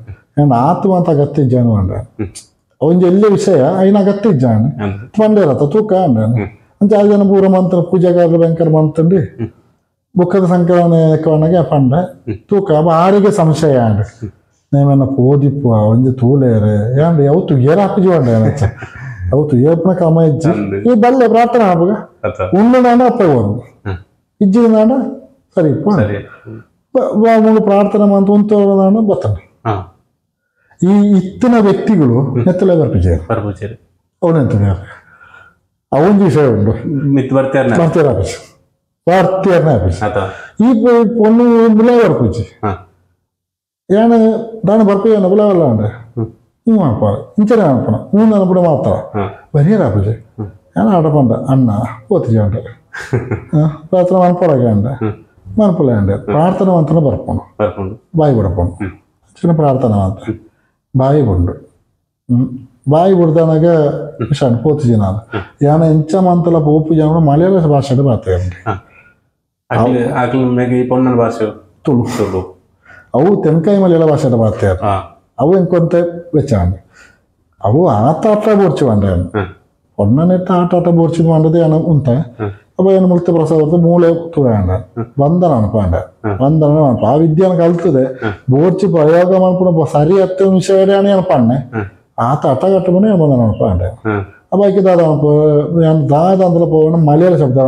ಆತ್ಮ ಅಂತ ಅಗತ್ಯ ಇಜ್ಜಾನು ಅಂಡ ಒಂಜಿ ಎಲ್ಲಿ ವಿಷಯ ಐನ ಅಗತ್ಯ ಇಜ್ಜಾನು ಪಂಡೇರತ್ತ ತೂಕ ಅಂಡ ಅಂಚ ಆ ಜನ ಪೂರ ಮಂತ್ರ ಪೂಜಾಗಾರ ಬ್ಯಾಂಕರ್ ಮಂತಂಡಿ ಬುಕ್ಕದ ಸಂಕಲನ ಪಂಡ ತೂಕ ಅಪ್ಪ ಆರಿಗೆ ಸಂಶಯ ಅಂಡ್ರಿ ನೇಮನ್ನ ಪೋದಿಪ್ಪು ಒಂಜಿ ತೂಲೇರೆ ಯಾಂಡ ಅವು ತುಗಿಯರ ಹಾಕುಜಿ ಅಂಡ ಏನಚ್ಚ ಅವು ತುಗಿಯಪ್ಪನ ಕಮ ಇಜ್ಜಿ ಈ ಬಲ್ಲೆ ಪ್ರಾರ್ಥನೆ ಆಪಗ ಉಣ್ಣು ಅಪ್ಪ ಹೋರು ಇಜ್ಜಿ ನಾಡ ಸರಿ ಮೂಳು ಪ್ರಾರ್ಥನೆ ಮಂತ ಉಂತೋದಾಣ ಬತ್ತಾನೆ ಈ ಇತ್ತಿನ ವ್ಯಕ್ತಿಗಳು ನೆತ್ತಲೆ ಬರ್ಪಿಜೇರು ಅವನು ಎಂತಿದ್ದಾರೆ ಅವೊಂದು ವಿಷಯ ಉಂಟು ಬರ್ತೀರ ಆಪೀಸ್ ಬರ್ತೀರನೇ ಆಪೀಸ್ ಈ ಪೊಣ್ಣು ಬುಲೆ ಬರ್ಪುಜಿ ಯಾಣ ದಾಣ ಬರ್ಪೇನ ಬುಲವಲ್ಲ ಅಂಡೆ ಹ್ಞೂ ಅಪ್ಪ ಇಂಚನೆ ಅನ್ಪಣ ಹ್ಞೂ ಅನ್ಪಣ ಮಾತ್ರ ಬರಿಯರ ಆಪುಜಿ ಯಾಣ ಆಡಪಂಡ ಅಣ್ಣ ಓತಿಜಿ ಅಂಡೆ ಪ್ರಾರ್ಥನೆ ಮನ್ಪೊಳಗೆ ಅಂಡೆ ಮನ್ಪೊಲೆ ಅಂಡೆ ಪ್ರಾರ್ಥನೆ ಮಂತನ ಬರ್ಪೋಣ ಬಾಯಿ ಬಿಡಪೋಣ ಚಿನ್ನ ಪ್ರಾರ್ಥನೆ ಅಂತ ಬಾಯಿ ಬುಂಡು ಬಾಯಿ ಬಿಡ್ದಾನಾಗ ವಿಷಾನ್ ಪೋತಿಜಿ ನಾನು ಯಾನ ಎಂಚ ಮಂತಲ ಪೋಪು ಜನ ಮಲಯಾಳ ಭಾಷೆ ಬಾತೆ ಭಾಷೆ ತುಳು ತುಳು ಅವು ತೆನ್ಕಾಯಿ ಮಲಯಾಳ ಭಾಷೆ ಬಾತೆ ಅವು ಎಂಕೊಂತೆ ವೆಚ್ಚಾಂಡ್ ಅವು ಆತ ಆಟ ಬೋರ್ಚು ಬಂಡೆ ಒಣ್ಣನೆತ್ತ ಆಟ ಆಟ ಬೋರ್ಚಿದ್ ಮಂಡದೆ ಉಂಟ ಅಪ್ಪ ಏನು ಮುಲ್ತ ಪ್ರಸಾದ ಮೂಳೆ ತೂಯಂಡ ವಂದನ ಅನ್ಪಂಡ ವಂದನ ಅನ್ಪ ಆ ವಿದ್ಯೆನ ಕಲ್ತದೆ ಬೋರ್ಚಿ ಪ್ರಯೋಗ ಮಾಡ್ಕೊಂಡು ಸರಿ ಹತ್ತು ನಿಮಿಷ ಅನ್ಪಣ್ಣೆ ಆತ ಅಟ ಕಟ್ಟಮನೆ ಬಂದನ ಅನ್ಪಂಡೆ ಅಪ್ಪ ಐಕೆ ದಾದ ಅನ್ಪ ಯಾನ್ ದಾದ ಅಂದಲ ಪೋವಣ ಮಲಯಾಳ ಶಬ್ದ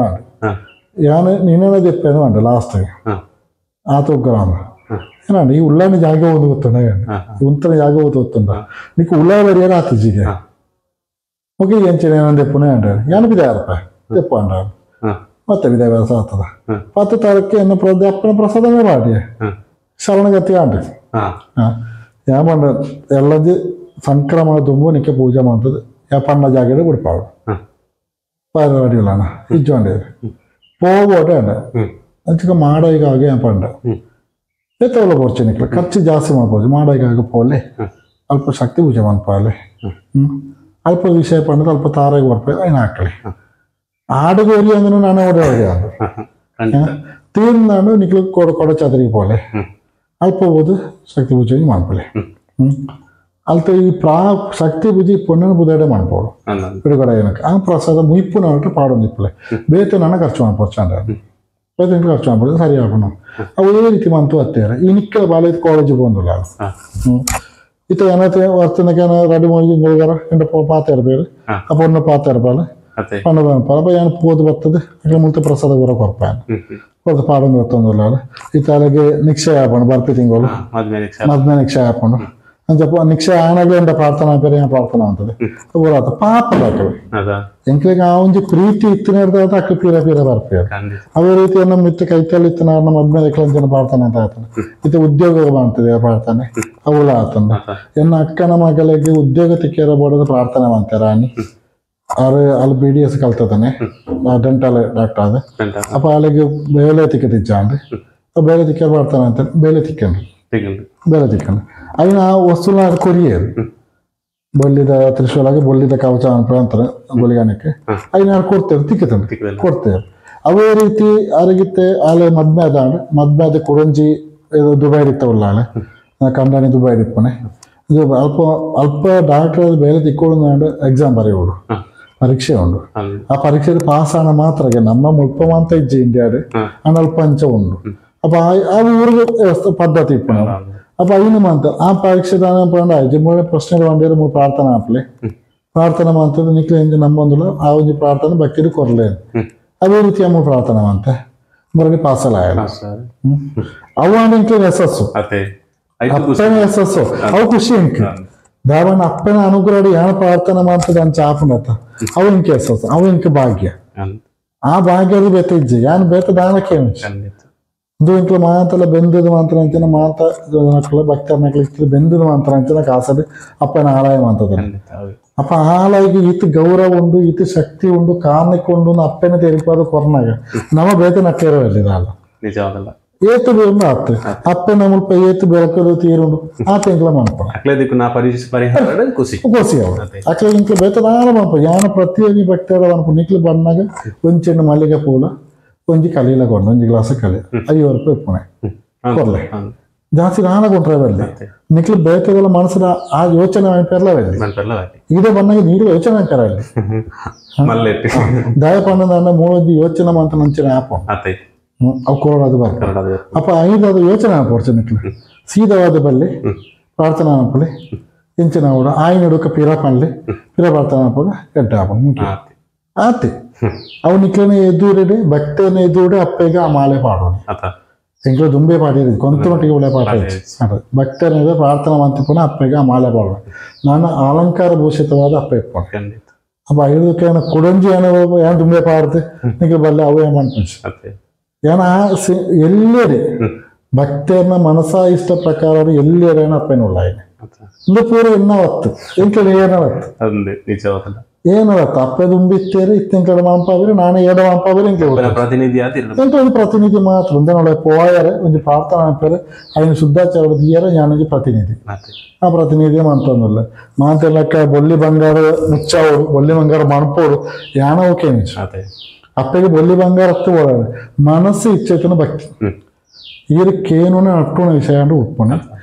ಯಾನ್ ನಿನ್ನೆ ದೆಪ್ಪೇನು ಮಂಡ ಲಾಸ್ಟ್ ಆತ ಉಗ್ರ ಏನಾಂಡ ಈ ಉಳ್ಳಾನ ಜಾಗ ಒಂದು ಗೊತ್ತುಂಡ ಉಂತನ ಜಾಗ ಓದು ಗೊತ್ತುಂಡ ನೀಕು ಉಳ್ಳಾಯ ಬರಿಯಾರ ಆತಿಜಿಗೆ ಓಕೆ ಎಂಚಿನ ಏನಂದೆ ಪುಣೆ ಅಂಡಾರೆ ಯಾನು ಬಿದಾರಪ್ಪ ತೆಪ್ಪ ಅಂಡಾರೆ ಮತ್ತೆ ವಿದ್ಯಾಭ್ಯಾಸ ಆಗ್ತದ 10 ತಾರೀಕು ಎನ್ನ ಅಪ್ಪನ ಪ್ರಸಾದನೇ ಮಾಡಿ ಶರಣಗತಿ ಆಂಡ್ರಿ ಯಾ ಪಂಡ ಎಲ್ಲದಿ ಸಂಕ್ರಮಣ ತುಂಬು ನಿಕ್ಕೆ ಪೂಜೆ ಮಾಡ್ತದೆ ಯಾ ಪಣ್ಣ ಜಾಗಡೆ ಬಿಡ್ಪಾಳು ಪಾರಡಿಲ್ಲಣ್ಣ ಇಜ್ಜೋಂಡೆ ಪೋಬೋಟೆ ಅಂಡ ಅಂಚಿಕ ಮಾಡೈಗಾಗೆ ಯಾ ಪಂಡ ಎತ್ತವಲ್ಲ ಪೋರ್ಚೆ ನಿಕ್ಲ ಖರ್ಚು ಜಾಸ್ತಿ ಮಾಡ್ಬೋದು ಮಾಡೈಗಾಗ ಪೋಲೆ ಅಲ್ಪ ಶಕ್ತಿ ಪೂಜೆ ಮಾಡ್ಪಾಲೆ ಅಲ್ಪ ವಿಷಯ ಪಂಡದ ಅಲ್ಪ ತಾರಾಗಿ ಬರ್ಪೆ ಐನ ಹಾಕಲಿ ಆಡುಗೋರಿ ಅಂದ್ರೆ ನಾನು ಓಡಾಡಿ ತೀರ್ನಾಡು ನಿಕ್ಲು ಕೊಡಚಾತ್ರಿಗೆ ಪೋಲೆ ಅಲ್ಪ ಹೋದು ಶಕ್ತಿ ಪೂಜೆ ಮಾಡ್ಪಲೆ ಅಲ್ತ ಈ ಶಕ್ತಿ ಪೂಜೆ ಪೊಣ್ಣನ ಬುದಾಡೆ ಮಾಡ್ಬೋದು ಬಿಡುಗಡೆ ಏನಕ್ಕೆ ಆ ಪ್ರಸಾದ ಮುಯ್ಪುನ ಪಾಡೊಂದು ಇಪ್ಪಲೆ ಬೇತೆ ನಾನು ಖರ್ಚು ಮಾಡ್ಬೋದು ಚಂದ್ರ ಬೇತೆ ಖರ್ಚು ಮಾಡ್ಬೋದು ಸರಿ ಆಗೋಣ ಅವು ಈ ರೀತಿ ಮಂತು ಹತ್ತಿರ ಈ ನಿಕ್ಕಲ ಬಾಲ ಕಾಲೇಜ್ ಬಂದಿಲ್ಲ ಇತ್ತ ಏನತ್ತೆ ವರ್ತನಕ್ಕೆ ರೆಡಿ ಮಾಡಿ ಎಂಟ ಪಾತ ಇರಬೇಕು ಆ ಪೊಣ್ಣು ಪಾತ ಇರಬಾಲ ಪಣ್ಣದ ಅಪ್ಪ ಏನು ಪೋದು ಬರ್ತದೆ ಅక్కడ ಮುಲ್ತ ಪ್ರಸಾದ ಬರೋ ಕೊರ್ಪ ಕೊರ್ದು ಪಾಡೊಂದು ಬರ್ತೊಂದಿಲ್ಲ ಈ ತಲೆಗೆ ನಿಕ್ಷಯ ಆಪಂಡು ಬರ್ಪಿ ತಿಂಗಳು ಮದ್ಮೆ ನಿಕ್ಷಯ ಆಪಂಡು ಅಂಚಪ್ಪ ನಿಕ್ಷಯ ಆನಾಗಲೇ ಎಂಟ ಪ್ರಾರ್ಥನಾ ಬೇರೆ ಏನು ಪ್ರಾರ್ಥನಾ ಅಂತದೆ ಬರಾತ ಪಾಪ ಹಾಕವೆ ಎಂಕ್ಲಿಗೆ ಆ ಒಂಜಿ ಪ್ರೀತಿ ಇತ್ತಿನ ಅಕ್ಕ ಪೀರ ಪೀರ ಬರ್ಪಿ ಅದೇ ರೀತಿ ನಮ್ಮ ಮಿತ್ತ ಕೈತಲ್ಲಿ ಇತ್ತಿನ ನಮ್ಮ ಮದ್ಮೆ ಜನ ಪ್ರಾರ್ಥನೆ ಅಂತ ಆತನ ಇದು ಉದ್ಯೋಗ ಮಾಡ್ತದೆ ಪ್ರಾರ್ಥನೆ ಅವಳ ಆತಂದ ಎನ್ನ ಅಕ್ಕನ ಮಗಳಿಗೆ ಉದ್ಯೋಗ ತಿಕ್ಕಿರ ಬೋಡದ ಪ್ರಾರ್ಥನೆ ಮಾಡ್ತಾರೆ ರಾಣಿ ಅವರು ಅಲ್ಲಿ BDS ಕಲ್ತದಾನೆ ಡೆಂಟಲ್ ಡಾಕ್ಟರ್ ಅದ ಅಪ್ಪ ಅಲ್ಲಿಗೆ ಬೇಲೆ ತಿಕ್ಕತಿಜ್ಜಾಂಡ್ರಿ ಬೇಲೆ ತಿಕ್ಕ ಪ್ರಾರ್ಥನೆ ಅಂತಾರೆ ಬೇಲೆ ತಿಕ್ಕಂಡ್ರಿ ಬೇಲೆ ತಿಕ್ಕಂಡ್ರಿ ಅದನ್ನ ಆ ವಸ್ತುನ ಕೊರಿಯರು ಬೊಲ್ಲಿದ ತ್ರಿಶೂಲಾಗಿ ಬೊಲ್ಲಿದ ಕವಚ ಅಂತಾರೆ ಬೊಲಿಗಾನಕ್ಕೆ ಅದನ್ನ ಕೊಡ್ತೇವೆ ತಿಕ್ಕತಂದ್ರೆ ಕೊಡ್ತೇವೆ ಅದೇ ರೀತಿ ಅವರಿಗಿತ್ತೆ ಆಲೆ ಮದ್ಮೆ ಅದಾಂಡ್ ಮದ್ಮೆ ಅದ ಕುರಂಜಿ ದುಬೈ ಇತ್ತವಲ್ಲ ಆಲೆ ಕಂಡಾಣಿ ದುಬೈ ಇಪ್ಪನೆ ಅಲ್ಪ ಅಲ್ಪ ಡಾಕ್ಟರ್ ಬೇಲೆ ತಿಕ್ಕೊಳ್ಳೋದು ಎಕ್ಸಾಮ್ ಬರೆಯೋಡು ಪರೀಕ್ಷೆ ಉಂಡು ಆ ಪರೀಕ್ಷೆ ಪಾಸ್ ಆಣ ಮಾತ್ರ ನಮ್ಮ ಮುಲ್ಪ ಮಾಂತ ಇಜ್ಜಿ ಇಂಡಿಯಾಡ್ ಅಂಡ್ ಅಲ್ಪ ಅಂಚ ಉಂಡು ಅಪ್ಪ ಆ ಊರಿಗೆ ಪದ್ಧತಿ ಇಪ್ಪಣ ಅಪ್ಪ ಐನು ಮಾಂತ ಆ ಪರೀಕ್ಷೆ ದಾನ ಆಯ್ತು ಪ್ರಶ್ನೆ ಬಂದಿರೋ ಮೂರು ಪ್ರಾರ್ಥನೆ ಆಪ್ಲೆ ಪ್ರಾರ್ಥನೆ ಮಾಡ್ತದೆ ನಿಕ್ಲೆ ನಮ್ಮೊಂದಿಲ್ಲ ಆ ಒಂದು ಪ್ರಾರ್ಥನೆ ಭಕ್ತಿರು ಕೊರಲೆ ಅದೇ ರೀತಿ ಅಮ್ಮ ಪ್ರಾರ್ಥನೆ ಮಾಡ್ತೆ ಮರಳಿ ಪಾಸಲ್ಲ ಆಯಲ್ಲ ಅವು ಇಂಕ್ಲೆ ಯಶಸ್ಸು ಅಪ್ಪನ ಯಶಸ್ಸು ಅವು ಖುಷಿ ಇಂಕ್ ದಾವಣ್ಣ ಅಪ್ಪನ ಅನುಗ್ರಹ ಯಾಣ ಪ್ರಾರ್ಥನೆ ಮಾಡ್ತದೆ ಅಂಚ ಆಪುಂಡತ್ತ ಅವು ಇಂಕ ಯಶಸ್ಸು ಅವು ಇಂಕ ಭಾಗ್ಯ ಆ ಭಾಗ್ಯದ ಬೇತ ಇಜ್ಜೆ ಯಾನ್ ಬೇತ ದಾನಕ್ಕೆ ಇದು ಇಂಕ್ಲ ಮಾತಲ್ಲ ಬೆಂದದ ಮಾತ್ರ ಅಂಚಿನ ಮಾತ ಭಕ್ತರ ನಕಲು ಬೆಂದದ ಮಾತ್ರ ಅಂಚಿನ ಕಾಸದು ಅಪ್ಪನ ಆಲಯ ಮಾತದ ಅಪ್ಪ ಆಲಯಗೆ ಈತ ಗೌರವ ಉಂಡು ಈತ ಶಕ್ತಿ ಉಂಡು ಕಾರಣಕ್ಕೆ ಉಂಡು ಅಪ್ಪನ ತೆರಿಪಾದ ಕೊರ್ನಾಗ ನಮ್ಮ ಬೇತ ನಕ್ಕೇರಲ್ಲ ನಿಜವಾದಲ್ಲ ಏತು ಬೇರು ಆತು ಅಪ್ಪನ ಮುಲ್ಪ ಏತು ಬೆಳಕದು ತೀರುಂಡು ಆ ತಿಂಗಳ ಮನ್ಪ ಪರಿಹಾರ ಖುಷಿ ಖುಷಿ ಅವರು ಅಕ್ಲೆ ಇಂಕ್ಲ ಬೇತದಾನ ಮನ್ಪ ಯಾನ ಪ್ರತಿಯೊಂದು ಭಕ್ತರ ಮನ್ಪ ನಿಕ್ಲು ಬಂದಾಗ ಒಂಚೆಣ್ಣು ಮಲ್ಲಿಗೆ ಪೂಲ ಒಂಜಿ ಕಲೀಲ ಕೊಂಡು ಒಂಜಿ ಗ್ಲಾಸ್ ಕಲಿ 50 ರೂಪಾಯಿ ಇಪ್ಪಣೆ ಕೊರ್ಲೆ ಜಾಸ್ತಿ ನಾನ ಕೊಟ್ರೆ ಬರಲಿ ನಿಕ್ಲು ಬೇತದಲ್ಲ ಮನಸ್ಸಿನ ಆ ಯೋಚನೆ ಅನ್ಪೆರ್ಲ ಬರಲಿ ಇದೇ ಬಂದಾಗ ನೀರು ಯೋಚನೆ ಅನ್ಪೆರಲಿ ದಯ ಪಣ್ಣದ ಮೂವಜ್ಜಿ ಯೋಚನೆ ಅಂತ ನಂಚಿನ ಆಪ ಅವು ಕೊರೋದು ಬರ್ತಾರೆ ಅಪ್ಪ ಐದು ಅದು ಯೋಚನೆ ಪೋಡ್ಚೆ ನಿಕ್ಲು ಸೀದವಾದ ಬಲ್ಲಿ ಪ್ರಾರ್ಥನಾ ಅನ್ಪಲಿ ಇಂಚಿನ ಅವಡು ಆಯ್ನ ಹುಡುಕ ಪಿರ ಪನ್ಲಿ ಪಿರ ಪ್ರಾರ್ಥನೆ ಅನ್ಪಗ ಎಡ್ಡ ಆಪ ಮುಖ್ಯ ಆತಿ ಅವು ನಿಕ್ಲನೆ ಎದುರುಡೆ ಭಕ್ತನ ಎದುರುಡೆ ಅಪ್ಪಗೆ ಆ ಮಾಲೆ ಪಾಡೋಣ ಎಂಕ್ಲ ದುಂಬೆ ಪಾಡಿರಿ ಕೊಂತ ಮಟ್ಟಿಗೆ ಒಳ್ಳೆ ಪಾಠ ಭಕ್ತನ ಪ್ರಾರ್ಥನೆ ಮಾಡ್ತಿಪ್ಪನ ಅಪ್ಪಗೆ ಆ ಮಾಲೆ ಪಾಡೋಣ ನಾನು ಅಲಂಕಾರ ಭೂಷಿತವಾದ ಅಪ್ಪ ಇಪ್ಪಣ ಅಪ್ಪ ಐದಕ್ಕೆ ಏನ ಕುಡಂಜಿ ಏನೋ ಏನು ದುಂಬೆ ಪಾಡ್ದು ನಿಕ್ಲು ಬಲ್ಲೆ ಅವು ಏನು ಮಾಡ್ಕೊಂಡು ಏನ ಎಲ್ಲರೇ ಭಕ್ತರನ್ನ ಮನಸ ಇಷ್ಟ ಪ್ರಕಾರ ಎಲ್ಲರೇನ ಅಪ್ಪನ ಉಳ್ಳಾಯನೆ ಇಂದು ಪೂರ ಎನ್ನ ಹೊತ್ತು ಎಂಕಲ ಏನ ಹೊತ್ತು ನಿಜವಾದಲ್ಲ ಏನರತ್ತ ಅಪ್ಪೆ ದುಂಬಿತ್ತೇರಿ ಇತ್ತಿಂಕಡೆ ಮಾಂಪಾವಿರಿ ನಾನು ಏಡ ಮಾಂಪಾವಿರಿ ಇಂಕ ಪ್ರತಿನಿಧಿ ಎಂತ ಒಂದು ಪ್ರತಿನಿಧಿ ಮಾತ್ರ ಒಂದೇ ಪೋಯರೆ ಒಂಜಿ ಪ್ರಾರ್ಥನೆ ಅನ್ಪೇರೆ ಐನು ಶುದ್ಧಾಚಾರ ದಿಯರೆ ഞാനೊಂಜಿ ಪ್ರತಿನಿಧಿ ಆ ಪ್ರತಿನಿಧಿ ಮಾತೊಂದಿಲ್ಲ ಮಾತೆಲ್ಲಕ್ಕ ಬೊಲ್ಲಿ ಬಂಗಾರ ಮುಚ್ಚಾವೋಡು ಬೊಲ್ಲಿ ಬಂಗಾರ ಮಣಪೋಡು ಯಾನ ಓಕೆ ಅಪ್ಪಗೆ ಬೊಲ್ಲಿ ಬಂಗಾರ ಹತ್ತು ಬೋಡಾರೆ ಮನಸ್ಸು ಇಚ್ಛೆತನ ಭಕ್ತಿ ಈರು ಕೇನುನ ಅಟ್ಟುನ ವಿಷಯ ಅಂಡು ಉಪ್ಪುನೆ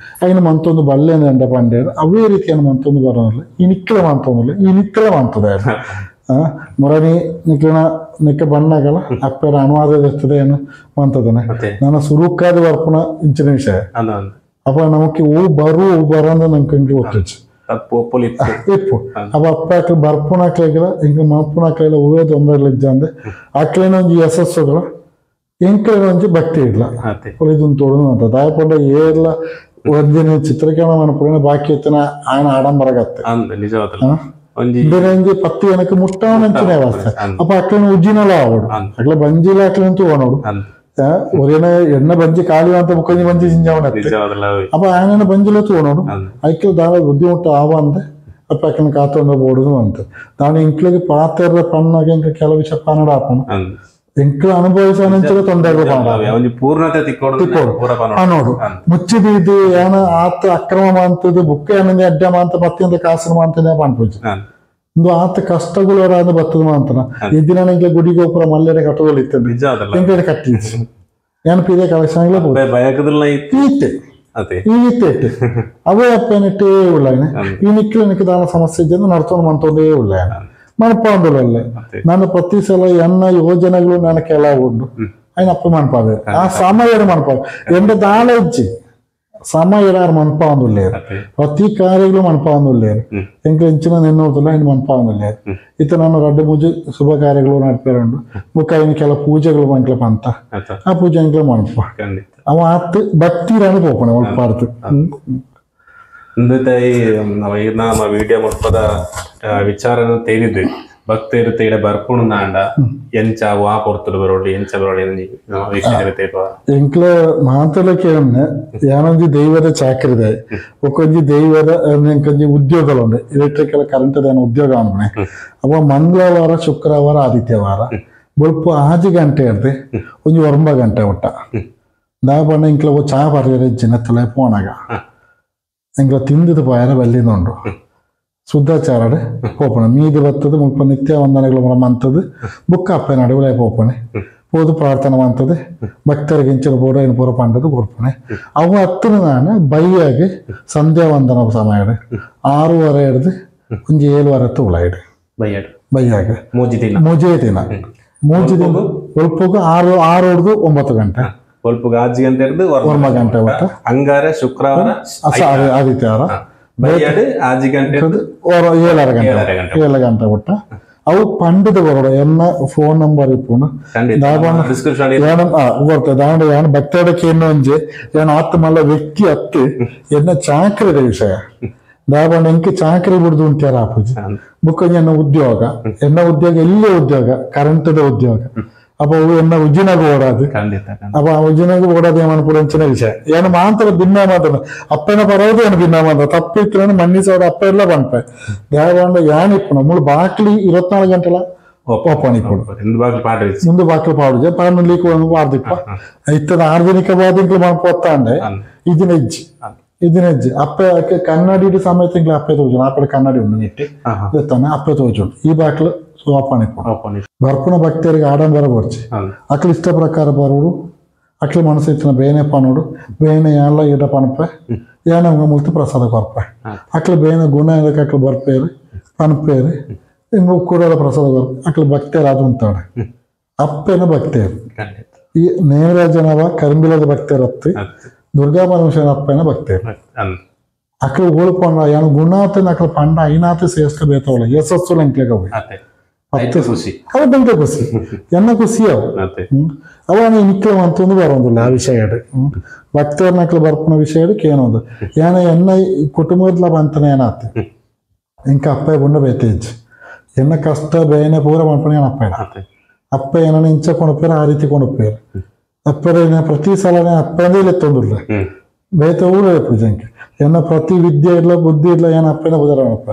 ಐನ ಮಂತೊಂದು ಬಲ್ಲೇನೆ ಅಂಡ ಪಂಡೇರು ಅವೇ ರೀತಿಯನ್ನು ಮಂತೊಂದು ಬರೋದಿಲ್ಲ ಈ ನಿಕ್ಕಲ ಮಂತೊಂದಿಲ್ಲ ಈ ನಿಕ್ಕಲ ಮಂತದ ಮೊರನಿ ನಿಕ್ಕನ ನಿಕ್ಕ ಬಣ್ಣಗಳ ಅಪ್ಪರ ಅನುವಾದ ಇರ್ತದೆ ಏನು ಮಂತದನೆ ನಾನು ಸುರುಕಾದ ಬರ್ಪುನ ಇಂಚಿನ ವಿಷಯ ಅಪ್ಪ ನಮಕ್ಕೆ ಹೂ ಬರು ಹೂ ಬರಂದ ನಮ್ಗೆ ಹಿಂಗೆ ಗೊತ್ತಿచ్చు ಇಪ್ಪು ಅಪ್ಪ ಅಪ್ಪ ಆಕ್ಲೆ ಬರ್ಪುನ ಆಕ್ಲೆಗಿಲ್ಲ ಹಿಂಗೆ ಮಲ್ಪುನ ಆಕ್ಲೆಲ್ಲ ಹೂವೇ ತೊಂದರೆ ಇಜ್ಜಂದೆ ಆಕ್ಲೇನ ಒಂಜಿ ಯಶಸ್ಸುಗಳ ಎಂಕಲೆ ಒಂಜಿ ಭಕ್ತಿ ಇಲ್ಲ ಇದನ್ನು ತೋಡುದು ಅಂತ ದಾಯಪಂಡ ಏರ್ಲ ಒಂದಿನ ಚಿತ್ರೀಕರಣ ಮನ್ಪುನ ಬಾಕಿ ಇತ್ತಿನ ಆಯನ ಆಡಂಬರಗತ್ತೆ ಒಂಜಿ ಪತ್ತಿ ಏನಕ್ಕೆ ಮುಟ್ಟಾವನಂಚಿನ ವ್ಯವಸ್ಥೆ ಅಪ್ಪ ಅಕ್ಲೇನ ಉಜ್ಜಿನಲ ಆವಡು ಅಕ್ಲೆ ಬಂಜಿಲ ಅಕ್ಲೇನ ತೂವನೋಡು ಒರೇನ ಎಣ್ಣೆ ಬಂಜಿ ಖಾಲಿ ಅಂತ ಮುಖಂಜಿ ಬಂಜಿ ಜಿಂಜಾವಣ ಅಪ್ಪ ಆಯನ ಬಂಜಿಲ ತೂವನೋಡು ಐಕ್ಲೆ ದಾಳ ಬುದ್ಧಿಮುಟ್ಟ ಆವ ಅಂದೆ ಅಪ್ಪ ಅಕ್ಕನ ಕಾತೊಂಡ ಬೋಡುದು ಅಂತ ನಾನು ಇಂಕ್ಲಿಗೆ ಪಾತ್ರ ಪಣ್ಣಾಗ ಇಂಕ ಕೆಲವು ವಿಷಯ ಪನ್ನಡ ಆಪಣ ಎಂಕ್ಲ ಅನುಭವಿಸ ತೊಂದರೆ ಪೂರ್ಣತೆ ತಿಕ್ಕೋಡು ಮುಚ್ಚಿದ ಏನ ಆತ ಅಕ್ರಮ ಮಂತದ್ದು ಬುಕ್ಕ ಏನಂದ ಅಡ್ಡ ಮಾಂತ ಮತ್ತೆಂತ ಕಾಸಿನ ಮಾಂತನೇ ಪನ್ಪುಜಿ ಒಂದು ಆತ ಕಷ್ಟಗಳು ಬತ್ತದ ಮಾಂತನ ಈ ದಿನ ನಂಗೆ ಗುಡಿ ಗೋಪುರ ಮಲ್ಲೆರೆ ಕಟ್ಟೋದಲ್ಲಿ ಇತ್ತು ಕಟ್ಟಿದ್ದು ಏನು ಕಲೆಕ್ಷನ್ ಈತೆ ಅವೇ ಅಪ್ಪನಿಟ್ಟೇ ಉಳ್ಳಾಯನೆ ಈ ನಿಕ್ಕಲು ನಿಕ್ಕ ದಾನ ಸಮಸ್ಯೆ ಇದ್ದ ನಡ್ಕೊಂಡು ಮಂತೊಂದೇ ಉಳ್ಳಾಯನ ಮನಪಾಂಡುಲಲ್ಲೇ ನಾನು ಪ್ರತಿ ಸಲ ಎನ್ನ ಯೋಜನೆಗಳು ನಾನು ಕೆಲವು ಉಂಡು ఆయన ಅಪ್ಪ ಮನಪಾವೆ ಆ ಸಮಯ ಮನಪಾವೆ ಎಂಡ ದಾಳ ಇಜ್ಜಿ ಸಮಯ ಯಾರು ಮನಪಾವಂದುಲ್ಲೇರು ಪ್ರತಿ ಕಾರ್ಯಗಳು ಮನಪಾವಂದುಲ್ಲೇರು ಎಂಕ ಇಂಚಿನ ನಿನ್ನೋದಿಲ್ಲ ఆయన ಮನಪಾವಂದುಲ್ಲೇರು ಇತ್ತ ನಾನು ರಡ್ಡು ಮೂಜಿ ಶುಭ ಕಾರ್ಯಗಳು ನಡ್ಪೇರುಂಡು ಬುಕ್ಕ ఆయన ಕೆಲ ಪೂಜೆಗಳು ಮಂಕ್ಲ ಪಂತ ಆ ಪೂಜೆ ಎಂಕ್ಲ ಮನಪ ಅವ ಆತ್ ಭಕ್ತಿರಾನು ಪೋಪಣೆ ಒಳಪಾಡ್ತು ನಮ್ಮ ವಿಡಿಯೋ ಮೊತ್ತದ ವಿಚಾರನ ತೇರಿದ್ವಿ ಭಕ್ತರು ತೇಡ ಬರ್ಪುಣ ನಾಂಡ ಎಂಚ ವಾ ಪೊರ್ತುಡು ಬರೋಡಿ ಎಂಚ ಬರೋಡಿ ಎಂಕ್ಲ ಮಾತಲಕ್ಕೆ ಯಾನೊಂಜಿ ದೈವದ ಚಾಕ್ರಿದೆ ಒಕ್ಕೊಂಜಿ ದೈವದ ಎಂಕೊಂಜಿ ಉದ್ಯೋಗಲುಂಡು ಎಲೆಕ್ಟ್ರಿಕಲ್ ಕರೆಂಟ್ ಉದ್ಯೋಗ ಅನ್ಮನೆ ಅಪ್ಪ ಮಂಗಳವಾರ ಶುಕ್ರವಾರ ಆದಿತ್ಯವಾರ ಬೊಳ್ಪು 6 ಗಂಟೆ ಇರ್ದೆ ಒಂಜಿ 9 ಗಂಟೆ ಒಟ್ಟ ದಾಪಣ್ಣ ಇಂಕ್ಲ ಚಾ ಬರ್ತಾರೆ ಜಿನತ್ತಲೆ ಪೋಣಾಗ ಎಂಕ್ಲ ತಿಂದಿದ್ದು ಪಾಯರ ಬಲ್ಲಿಂದುಂಡು ಶುದ್ಧಾಚಾರಡೆ ಪೋಪಣೆ ಮೀದು ಬರ್ತದೆ ಮುಲ್ಪ ನಿತ್ಯ ವಂದನೆಗಳು ಮಂತದ್ದು ಬುಕ್ಕ ಅಪ್ಪನ ನಡುವೆ ಪೋಪಣೆ ಪೋದು ಪ್ರಾರ್ಥನೆ ಮಂತದೆ ಭಕ್ತರಿಗೆ ಇಂಚಿನ ಪೂರ ಏನು ಪೂರ ಪಂಡದು ಕೊರ್ಪಣೆ ಅವು ಹತ್ತಿರ ನಾನು ಬೈಯಾಗಿ ಸಂಧ್ಯಾ ವಂದನ ಸಮಯ 6:30 ಹಿಡ್ದು ಒಂಜಿ 7:30 ಉಳಾಯಿಡು ಬೈಯಾಗ ಮೂಜೇ ದಿನ ಮೂಜಿ ದಿನ ಒಲ್ಪುಗು 6 ಹಿಡ್ದು 9 ಗಂಟೆ ಒಲ್ಪುಗು 6 ಗಂಟೆ ಹಿಡ್ದು 9 ಗಂಟೆ ಒಟ್ಟ ಅಂಗಾರ ಶುಕ್ರವಾರ ಆದಿತ್ಯವಾರ 6 ಗಂಟೆ 7 ಗಂಟೆ 7 ಗಂಟೆ ಒಟ್ಟ ಅವು ಪಂಡಿತ ಬರೋಡ ಎನ್ನ ಫೋನ್ ನಂಬರ್ ಇಪ್ಪುನು ದಾಂಡ ಯಾನ್ ಭಕ್ತಡಕ್ಕೆ ಒಂಜಿ ಏನ್ ಆತ್ಮಲ್ಲ ವ್ಯಕ್ತಿ ಅತ್ತು ಎನ್ನ ಚಾಕ್ರಿದ ವಿಷಯ ದಾಬಣ್ಣ ಎಂಕೆ ಚಾಕ್ರಿ ಬಿಡ್ದು ಉಂಟ್ಯಾರ ಆಪುಜಿ ಬುಕ್ಕ ಎನ್ನ ಉದ್ಯೋಗ ಎನ್ನ ಉದ್ಯೋಗ ಎಲ್ಲೇ ಉದ್ಯೋಗ ಕರೆಂಟದ ಉದ್ಯೋಗ ಅಪ್ಪ ಅವು ಎನ್ನ ಉಜ್ಜಿನಾಗ ಓಡಾದು ಅಪ್ಪ ಉಜ್ಜಿನಾಗ ಓಡಾದು ಏಮನ್ಪುರ ಅಂಚಿನ ವಿಷಯ ಏನು ಮಾತ್ರ ಭಿನ್ನ ಮಾತ್ರ ಅಪ್ಪನ ಪರೋದು ಏನು ಭಿನ್ನ ಮಾತ್ರ ತಪ್ಪಿತ್ತು ಮನ್ನಿಸೋದು ಅಪ್ಪ ಎಲ್ಲ ಬಂಪೆ ದೇವಾಂಡ ಯಾನ್ ಇಪ್ಪಣ ಮುಳು ಬಾಕ್ಲಿ 24 ಗಂಟೆಲ ಓಪನ್ ಇಪ್ಪಡು ಮುಂದೆ ಬಾಕ್ಲಿ ಪಾಡುಜೆ ಪಾಡು ಲೀಕ್ ವಾರ್ದಿಪ್ಪ ಇತ್ತದ ಆರ್ಜನಿಕ ಬಾದಿಂಕ್ಲು ಮನ್ಪೊತ್ತಾಂಡೆ ಇದನ್ನ ಇಜ್ಜಿ ಇದನ್ನ ಇಜ್ಜಿ ಅಪ್ಪ ಕನ್ನಡಿ ಸಮೇತ ಇಂಕ್ಲ ಅಪ್ಪೆ ತೋಜುಂಡು ಆಪಡೆ ಕನ್ನಡಿ ಉಂಡು ನೆಟ್ಟಿ ತಾನೆ ಅಪ್ಪೆ ತೋಜುಂಡು ಈ ಬಾಕ್ಲು ಓಪನ್ ಇಪ್ಪು ಬರ್ಪುಣ ಭಕ್ತರಿಗೆ ಆಡಂಬರ ಬರ್ಚಿ ಅಕ್ಲ ಇಷ್ಟ ಪ್ರಕಾರ ಬರೋಡು ಅಕ್ಲ ಮನಸ್ಸು ಇತ್ತಿನ ಬೇನೆ ಪನೋಡು ಬೇನೆ ಎಲ್ಲ ಇಡ ಪಣಪೆ ಏನ ಮುಲ್ತು ಪ್ರಸಾದ ಕೊರ್ಪೆ ಅಕ್ಲ ಬೇನೆ ಗುಣ ಇದಕ್ಕೆ ಅಕ್ಲ ಬರ್ಪೇರು ಪಣಪೇರು ಹಿಂಗೆ ಕೂಡ ಪ್ರಸಾದ ಕೊರ್ಪೆ ಅಕ್ಲ ಭಕ್ತರು ಅದು ಅಂತಾಳೆ ಅಪ್ಪೇನ ಭಕ್ತರು ಈ ನೇಮರಾಜನವ ಕರಂಬಿಲದ ಭಕ್ತರತ್ತಿ ದುರ್ಗಾ ಪರಮೇಶ್ವರ ಅಪ್ಪೇನ ಭಕ್ತರು ಅಕ್ಲ ಓಳ್ಪಂಡ ಏನು ಗುಣಾತನ ಅಕ್ಲ ಪಂಡ ಐನಾತ ಸೇರ್ಸ್ಕ ಬೇತವಲ್ಲ ಯಶಸ್ಸು ಎಂಕ್ಲೆಗ ಖುಷಿ ಅವ ಬಂದ ಖುಷಿ ಎನ್ನ ಖುಷಿ ಅವು ಅವ ನಿಕ್ಲ ಅಂತಂದು ಬರೋದಿಲ್ಲ ಆ ವಿಷಯ ಭಕ್ತರನ್ನಕ್ಲ ಬರ್ಪುನ ವಿಷಯ ಏನೊಂದು ಏನ ಎನ್ನ ಕುಟುಂಬದ ಬಂತನ ಏನಾತ ಇಂಕ ಅಪ್ಪ ಬುಂಡ ಬೇತೇಜ್ ಎನ್ನ ಕಷ್ಟ ಬೇನೆ ಪೂರ ಮಾಡ್ಕೊಂಡು ಏನ ಅಪ್ಪ ಅಪ್ಪ ಏನನ್ನ ಇಂಚ ಕೊಂಡೋಗ್ಯಾರ ಆ ರೀತಿ ಕೊಂಡೋಗ್ಯಾರ ಅಪ್ಪರ ಪ್ರತಿ ಸಲ ಅಪ್ಪಂದೇ ಇಲ್ಲ ತೊಂದಿಲ್ಲ ಬೇತ ಊರ ಪೂಜೆಂಕೆ ಎನ್ನ ಪ್ರತಿ ವಿದ್ಯೆ ಇಲ್ಲ ಬುದ್ಧಿ ಇಲ್ಲ ಏನ ಅಪ್ಪನ ಬುಧಾರ ಅಪ್ಪ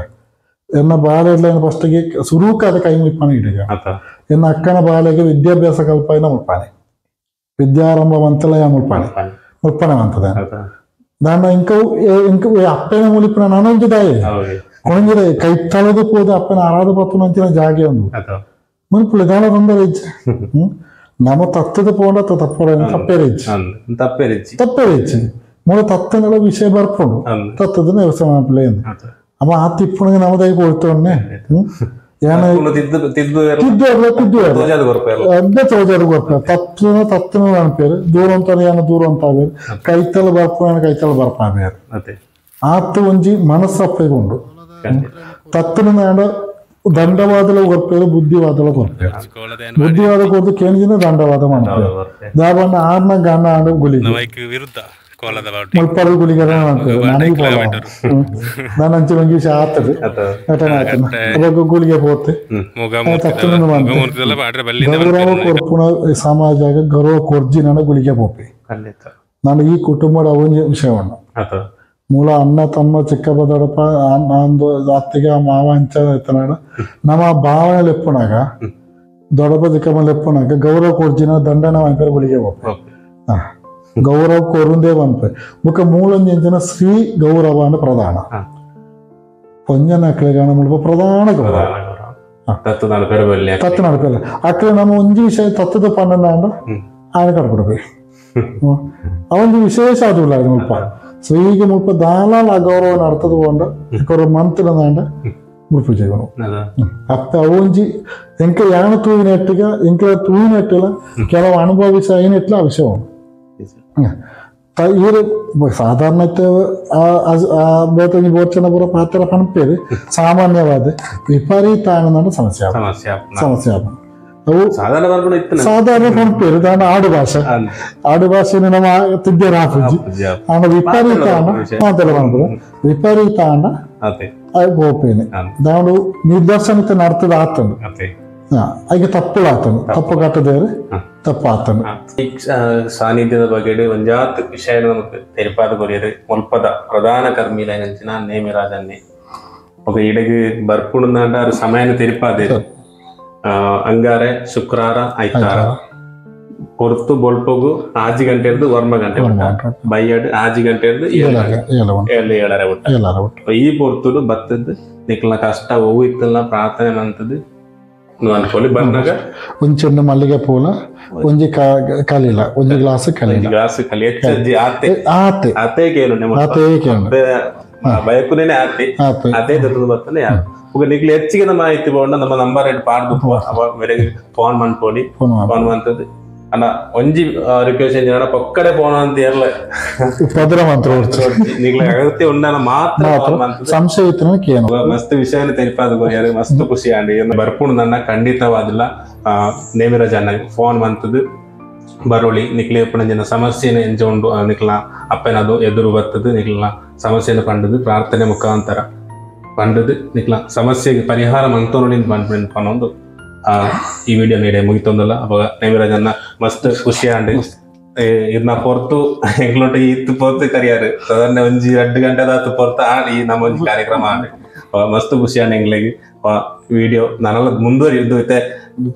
ಎನ್ನ ಬಾಲೆ ಇಲ್ಲ ಏನು ಫಸ್ಟಿಗೆ ಸುರೂಕಾದ ಕೈ ಮುಗಿಪಾನೆ ಇಡೀಗ ಎನ್ನ ಅಕ್ಕನ ಬಾಲೆಗೆ ವಿದ್ಯಾಭ್ಯಾಸ ಕಲ್ಪಾಯಿನ ಮುಲ್ಪಾನೆ ವಿದ್ಯಾರಂಭ ಮಂತಲ ಮುಲ್ಪಾನೆ ಮುಲ್ಪಾನೆ ಅಂತದೆ ದಾಂಡ ಇಂಕ ಇಂಕ ಅಪ್ಪನ ಮುಲಿಪನ ನಾನೊಂಜಿದಾಯಿ ಕೊಣಂಜಿದಾಯಿ ಕೈ ತಳದು ಪೋದು ಅಪ್ಪನ ಆರಾಧ ಪಪ್ಪನ ಅಂಚಿನ ಜಾಗೆ ಒಂದು ಮುನ್ಪುಳಿ ದಾಳ ತೊಂದರೆ ಇಜ್ಜೆ ನಮ್ಮ ತತ್ತದ ಪೋಂಡ ತಪ್ಪಡ ತಪ್ಪೇರಿಚ್ಚಿ ತಪ್ಪೇರಿಚ್ಚಿ ತಪ್ಪೇರಿಚ್ಚಿ ಮೂಲ ತತ್ತನೆಲ್ಲ ವಿಷಯ ಬರ್ಪುಂಡು ತತ್ತದ ವ್ಯವಸಾಯ ಮಾಪಲೆ ಅಪ್ಪ ಆ ತಿಪ್ಪುಣಿಗೆ ನಮ್ಮದಾಗಿ ಕೊಡ್ತವನ್ನೇ ತತ್ತನ ತತ್ತನ ಅನ್ಪೇರು ದೂರ ಅಂತಾರೆ ಏನ ದೂರ ಅಂತ ಬೇರೆ ಕೈತಲ ಬರ್ಪ ಕೈತಲ ಬರ್ಪ ಬೇರೆ ಆತ ಒಂಜಿ ಮನಸ್ಸಪ್ಪೆಗೊಂಡು ತತ್ತನ ನಾಡ ದಂಡವಾದಲ ಕೊರ್ಪೇರು ಬುದ್ಧಿವಾದಲ ಕೊರ್ಪೇರು ಬುದ್ಧಿವಾದ ಕೊರ್ದು ಕೇಂದ್ರ ದಂಡವಾದ ಮಾಡ್ತಾರೆ ದಾಬಣ್ಣ ಆರ್ನ ಗಾನ ಆಡು ಗುಲಿಗೆ ಮುಲ್ಪಾಡು ಗುಲಿಗರ ನಾನು ಅಂಚೆ ಒಂಜಿ ವಿಷಯ ಆತದೆ ನಟನ ಆತನ ಅವಾಗ ಗುಳಿಗೆ ಪೋತೆ ಗೌರವ ಕೊರ್ಪುಣ ಸಮಾಜ ಗೌರವ ಕೊರ್ಜಿ ನಾನು ಗುಳಿಗೆ ಪೋಪೆ ನಾನು ಈ ಕುಟುಂಬದ ಒಂಜಿ ವಿಷಯವನ್ನು ಮೂಲ ಅಣ್ಣ ತಮ್ಮ ಚಿಕ್ಕಪ್ಪ ದೊಡ್ಡಪ್ಪ ಅಂದು ಅತ್ತಿಗೆ ಮಾವ ಅಂಚ ಇತ್ತನಾಡ ನಮ್ಮ ಭಾವನೆ ಲೆಪ್ಪುನಾಗ ದೊಡ್ಡಪ್ಪ ಚಿಕ್ಕಪ್ಪ ಲೆಪ್ಪುನಾಗ ಗೌರವ ಕೊರ್ಜಿನ ದಂಡನ ವಾಂಪೇರು ಗುಳಿಗೆ ಪೋಪೆ ಗೌರವ ಕೊರುಂದೇ ಪನ್ಪೆ ಬೊಕ ಮೂಲೊಂಜಿ ಎಂಚಿನ ಸ್ತ್ರೀ ಗೌರವ ಅಂಡ ಪ್ರಧಾನ ಪೊಂಜನ ಅಕ್ಲೆಗಾಣ ಮುಲ್ಪ ಪ್ರಧಾನ ಗೌರವ ತತ್ತು ನಡಪಲ್ಲ ಅಕ್ಲೆ ನಮ್ಮ ಒಂಜಿ ವಿಷಯ ತತ್ತದ ಪನ್ನಂಡ ಆನೆ ಕಡ್ಪಡಪೆ ಅವೊಂದು ವಿಶೇಷ ಅದು ಮುಲ್ಪ ಸ್ತ್ರೀಗೆ ಮುಲ್ಪ ದಾಲಾಲ ಅಗೌರವ ನಡ್ತದ ಕೊಂಡ ಗೌರವ ಮಂತ್ರಿನಾಂಡ ಮುಲ್ಪ ಜೀವನ ಅಪ್ಪ ಅವೊಂಜಿ ಎಂಕ ಯಾಣ ತೂವಿನೆಟ್ಟಿಗ ಎಂಕ ತೂವಿನೆಟ್ಟಿಲ್ಲ ಕೆಲವು ಅನುಭವಿಸ ಏನಿಟ್ಲ ಆ ವಿಷಯ ಇವರು ಸಾಧಾರಣತೆ ಬೋಚನ ಬರೋ ಪಾತ್ರ ಪಣಪೇರು ಸಾಮಾನ್ಯವಾದ ವಿಪರೀತ ಆನಂದ ಸಮಸ್ಯೆ ಸಮಸ್ಯೆ ಅವು ಸಾಧಾರಣ ಪಣಪೇರು ದಾನ ಆಡು ಭಾಷೆ ಆಡು ಭಾಷೆ ನಮ್ಮ ತಿದ್ದೆ ರಾಪುಜಿ ಆಂಡ ವಿಪರೀತ ಆಂಡ ಮಾತೆಲ್ಲ ಪಣಪುರ ವಿಪರೀತ ಆಂಡ ಅದು ಗೋಪೇನೆ ದಾಂಡು ನಿದರ್ಶನತೆ ನಡ್ತದ ಆತಂಡು ಅದಕ್ಕೆ ತಪ್ಪು ಆತನು ತಪ್ಪು ಕಟ್ಟದೇರು ತಪ್ಪು ಆತನು ಸಾನ್ನಿಧ್ಯದ ಬಗ್ಗೆ ಒಂಜಾತ್ ವಿಷಯ ನಮಕ್ ತೆರಿಪಾದ ಕೊರಿಯರು ಮುಲ್ಪದ ಪ್ರಧಾನ ಕರ್ಮಿಲೈನಂಚಿನ ನೇಮಿರಾಜನ್ನೇ ఒక ಇಡಗು ಬರ್ಪುಣಂದಾಂಡ ಅರು ಸಮಯನ ತೆರಿಪಾದೆ ಅಂಗಾರೆ ಶುಕ್ರಾರ ಐತಾರ ಹೊರತು ಬೊಲ್ಪಗು 5 ಗಂಟೆ ಹಿಡಿದು 9 ಗಂಟೆ ಬೈಯಡ್ 5 ಗಂಟೆ ಹಿಡಿದು 7 7:30 ಒಟ್ಟ ಈ ಪೊರ್ತುಡು ಬತ್ತದ್ದು ನಿಕ್ಲ ಕಷ್ಟ ಒವು ಇತ್ತಲ್ಲ ಪ್ರಾರ್ಥನೆ ಮಂತದ್ದು ಬಂದಾಗ ಒಂಜಿ ಚೆಂಡು ಮಲ್ಲಿಗೆ ಪೂಲ ಒಂಜಿ ಕಲಿಲ ಒಂಜಿ ಗ್ಲಾಸ್ ಕಲಿಲ ಗ್ಲಾಸ್ ಕಲಿ ಹೆಚ್ಚಿ ಆತೆ ಆತೆ ಆತೆ ಕೇಳು ಆತೆ ಕೇಳು ಬಯಕುನೇನೆ ಆತೆ ಆತೆ ದೊಡ್ಡದು ಬರ್ತಾನೆ ఒక ನಿಕ್ಲೆ ಹೆಚ್ಚಿಗೆ ಮಾಹಿತಿ ಬೋಂಡ ನಮ್ಮ ನಂಬರ್ ರೇಟ್ ಪಾಡ್ದು ಮೇರೆಗೆ ಫೋನ್ ಮಾಡ್ಕೊಡಿ ಫೋನ್ ಮಾಡ್ತದೆ ಅಣ್ಣ ಒಂಜಿ ರಿಕ್ವೆಸ್ಟ್ ಜನ ಪಕ್ಕಡೆ ಫೋನ್ ಅಂತ ಇರಲ್ಲ ಪದ್ರ ಮಾತ್ರ ನಿಕ್ಲೆ ಅಗತ್ಯ ಉಂಡನ ಮಾತ್ರ ಸಂಶಯ ಇತ್ತು ಕೇನು ಮಸ್ತ್ ವಿಷಯನ ತೆರಿಪಾದ ಕೊರಿಯಾರು ಮಸ್ತ್ ಖುಷಿ ಆಂಡ್ ಬರ್ಪುಂಡು ಖಂಡಿತವಾದಿಲ್ಲ ನೇಮಿರಾಜ್ ಅಣ್ಣ ಫೋನ್ ಮಂತದ್ದು ಬರೋಳಿ ನಿಕ್ಲೆ ಜನ ಸಮಸ್ಯೆನ ಎಂಚ ಉಂಡು ನಿಕ್ಲ ಅಪ್ಪನದು ಎದುರು ಬರ್ತದೆ ನಿಕ್ಲ ಸಮಸ್ಯೆನ ಪಂಡದು ಪ್ರಾರ್ಥನೆ ಮುಖಾಂತರ ಪಂಡದು ನಿಕ್ಲ ಸಮಸ್ಯೆಗೆ ಪರಿಹಾರ ಮಂತೋನಿಂದ ಬಂದ್ಬಿಟ್ಟು ಪನ್ನೊಂದು ಈ ವಿಡಿಯೋ ನೀಡೆ ಮುಗಿತೊಂದಲ್ಲ ಅವಾಗ ನೇಮಿರಾಜನ್ನ ಮಸ್ತ್ ಖುಷಿ ಆಂಡ್ ಇದನ್ನ ಹೊರತು ಎಂಗ್ಲೋಟ ಇತ್ತು ಪೊರ್ತು ಕರಿಯಾರು ಸಾಧಾರಣ ಒಂಜಿ 2 ಗಂಟೆ ದಾತು ಪೊರ್ತು ಆಡ್ ಈ ನಮ್ಮ ಒಂಜಿ ಕಾರ್ಯಕ್ರಮ ಆಂಡ್ ಮಸ್ತ್ ಖುಷಿ ಆಂಡ್ ಎಂಗ್ಲೆಗ್ ವಿಡಿಯೋ ನಾನೆಲ್ಲ ಮುಂದುವರಿದ್ದು ಇತ್ತೆ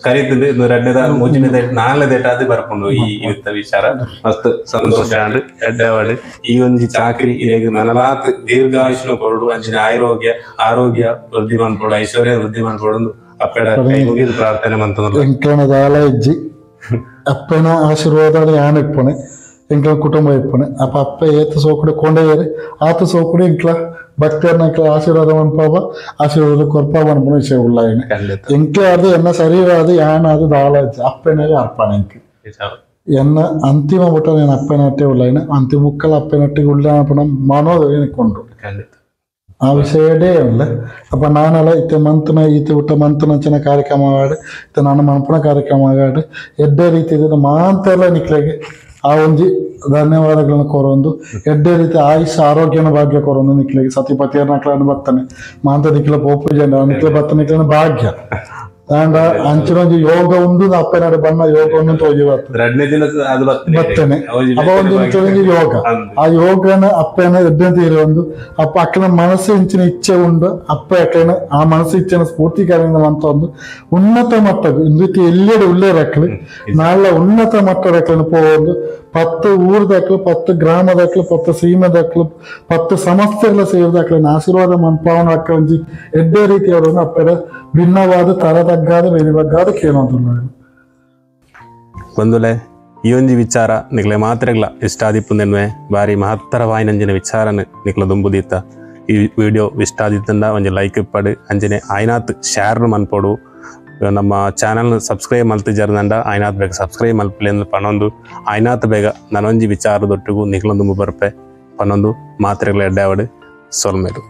ಕರೀತದೆ ಇದು 2ನೇದ 3ನೇದ 4ನೇದ ಅದು ಬರ್ಕೊಂಡು ಈ ಇತ್ತ ವಿಚಾರ ಮಸ್ತ್ ಸಂತೋಷ ಆಂಡ್ ಎಡ್ಡೆವಾಡು ಈ ಒಂಜಿ ಚಾಕ್ರಿ ಇರೆಗ್ ನನಲಾತ್ ದೀರ್ಘಾಯುಷ್ಣ ಕೊರಡು ಅಂಚಿನ ಆರೋಗ್ಯ ಆರೋಗ್ಯ ವೃದ್ಧಿ ಮಾಡ್ಕೊಡು ಐಶ್ವರ್ಯ ವೃದ್ಧಿ ಮಾಡ್ಕೊಡು ಅಪ್ಪೆಡ ಕೈ ಮುಗಿದು ಪ್ರಾರ್ಥನೆ ಮಂತಂದ್ರೆ ಎಂಕನ ದಾಲ ಇಜ್ಜಿ ಅಪ್ಪನ ಆಶೀರ್ವಾದ ಯಾನ್ ಇಪ್ಪಣೆ ಎಂಕ್ಲ ಕುಟುಂಬ ಇಪ್ಪಣೆ ಅಪ್ಪ ಅಪ್ಪ ಏತ ಸೋಕುಡೆ ಕೊಂಡೇರಿ ಆತ ಸೋಕುಡೆ ಎಂಕ್ಲ ಭಕ್ತರನ್ನ ಆಶೀರ್ವಾದ ಮನ್ಪಾವ ಆಶೀರ್ವಾದ ಕೊರ್ಪಾವ ಅನ್ಪುಣ ವಿಷಯ ಉಳ್ಳಾಯಿನ ಎಂಕ್ಲೆ ಅದು ಎನ್ನ ಶರೀರ ಅದು ಯಾನ ಅದು ದಾಲ ಇಜ್ಜಿ ಅಪ್ಪನೇ ಅರ್ಪಣೆ ಎಂಕ್ ಎನ್ನ ಅಂತಿಮ ಮುಟ್ಟ నేను ಅಪ್ಪನಟ್ಟೆ ಉಳ್ಳಾಯಿನ ಅಂತಿಮ ಮುಕ್ಕಲ ಅಪ್ಪನಟ್ಟಿಗೆ ಉಳ್ಳ ಅನ್ಪುಣ ಮನೋದು ಆ ವಿಷಯಡೇ ಅಲ್ಲ ಅಪ್ಪ ನಾನೆಲ್ಲ ಇತ್ತೆ ಮಂತನ ಈತ ಬಿಟ್ಟ ಮಂತನಂಚಿನ ಕಾರ್ಯಕ್ರಮ ಆಡು ಇತ್ತೆ ನಾನು ಮನ್ಪುಣ ಕಾರ್ಯಕ್ರಮ ಆಡು ಎಡ್ಡೆ ರೀತಿ ಮಾಂತೆಲ್ಲ ನಿಕ್ಲೆಗೆ ಆ ಒಂಜಿ ಧನ್ಯವಾದಗಳನ್ನು ಕೋರೊಂದು ಎಡ್ಡೆ ರೀತಿ ಆಯುಷ್ ಆರೋಗ್ಯನ ಭಾಗ್ಯ ಕೋರೊಂದು ನಿಕ್ಲೆಗೆ ಸತಿಪತಿಯರ್ನ ಅಕ್ಲನ್ನು ಬರ್ತಾನೆ ಮಾಂತ ನಿಕ್ಲ ಪೋಪು ಜನ ನಿಕ್ಲ ಬರ್ತಾನೆ ನಿಕ್ಲನ ಭಾಗ್ಯ ಆಂಡ ಅಂಚಿನ ಒಂಜಿ ಯೋಗ ಉಂಡು ಅಪ್ಪನಾಡು ಬಣ್ಣ ಯೋಗ ಉಂಡು ತೋಜಿ ಬರ್ತದೆ ಬರ್ತೇನೆ ಅಪ್ಪ ಒಂದು ಒಂಜಿ ಯೋಗ ಆ ಯೋಗನ ಅಪ್ಪನ ಎಡ್ಡೆ ತೀರ ಒಂದು ಅಪ್ಪ ಅಕ್ಕನ ಮನಸ್ಸು ಇಂಚಿನ ಇಚ್ಛೆ ಉಂಡು ಅಪ್ಪ ಅಕ್ಕನ ಆ ಮನಸ್ಸು ಇಚ್ಛೆನ ಸ್ಫೂರ್ತಿಕಾರಣ ಅಂತ ಒಂದು ಉನ್ನತ ಮಟ್ಟ ಇಂದು ಎಲ್ಲೆಡೆ ಉಳ್ಳೇ ರಕ್ಕಲು ನಾಳೆ ಉನ್ನತ ಮಟ್ಟ ರಕ್ಕಲು ಪೋವೊಂದು 10 ಊರ್ದಾಕ್ಲು 10 ಗ್ರಾಮದಾಕ್ಲು 10 ಸೀಮೆದಾಕ್ಲು 10 ಸಮಸ್ಯೆಗಳ ಸೇರಿದಾಕ್ಲು ಆಶೀರ್ವಾದ ಮನ್ಪಾವನ ಅಕ್ಕ ಒಂಜಿ ಎಡ್ಡೆ ರೀತಿಯವರನ್ನು ಅಪ್ಪಡ ಭಿನ್ನವಾದ ತರ ತಗ್ಗಾದ ಬೇರೆ ಬಗ್ಗಾದ ಕೇಳುವಂತ ಬಂದುಲೆ ಈ ಒಂಜಿ ವಿಚಾರ ನಿಕ್ಲೆ ಮಾತ್ರೆಗ್ಲ ಇಷ್ಟಾದಿಪ್ಪುಂದೆನ್ವೆ ಬಾರಿ ಮಹತ್ತರವಾಯಿನಂಜಿನ ವಿಚಾರನ ನಿಕ್ಲ ದುಂಬುದೀತ. ಈ ವಿಡಿಯೋ ಇಷ್ಟ ಆದಿತ್ತಂಡ ಒಂಜಿ ಲೈಕ್ ಇಪ್ಪಡು, ಅಂಚನೆ ಆಯ್ನಾತ್ ಶೇರ್ ಮನ್ಪೊಡು. ನಮ್ಮ ಚಾನಲ್ ಸಬ್ಸ್ಕ್ರೈಬ್ ಮಲ್ತಿಜರ್ದಂಡ ಆಯ್ನಾತ್ ಬೇಗ ಸಬ್ಸ್ಕ್ರೈಬ್ ಮಲ್ಪಲೆ ಪನೊಂದು ಆಯ್ನಾತ್ ಬೇಗ ನನೊಂಜಿ ವಿಚಾರದೊಟ್ಟಿಗೂ ನಿಕ್ಲೊಂದು ಬರ್ಪೆ ಪನೊಂದು ಮಾತ್ರೆಗಳ ಎಡ್ಡಾವಡು ಸೊಲ್ಮೇಲು.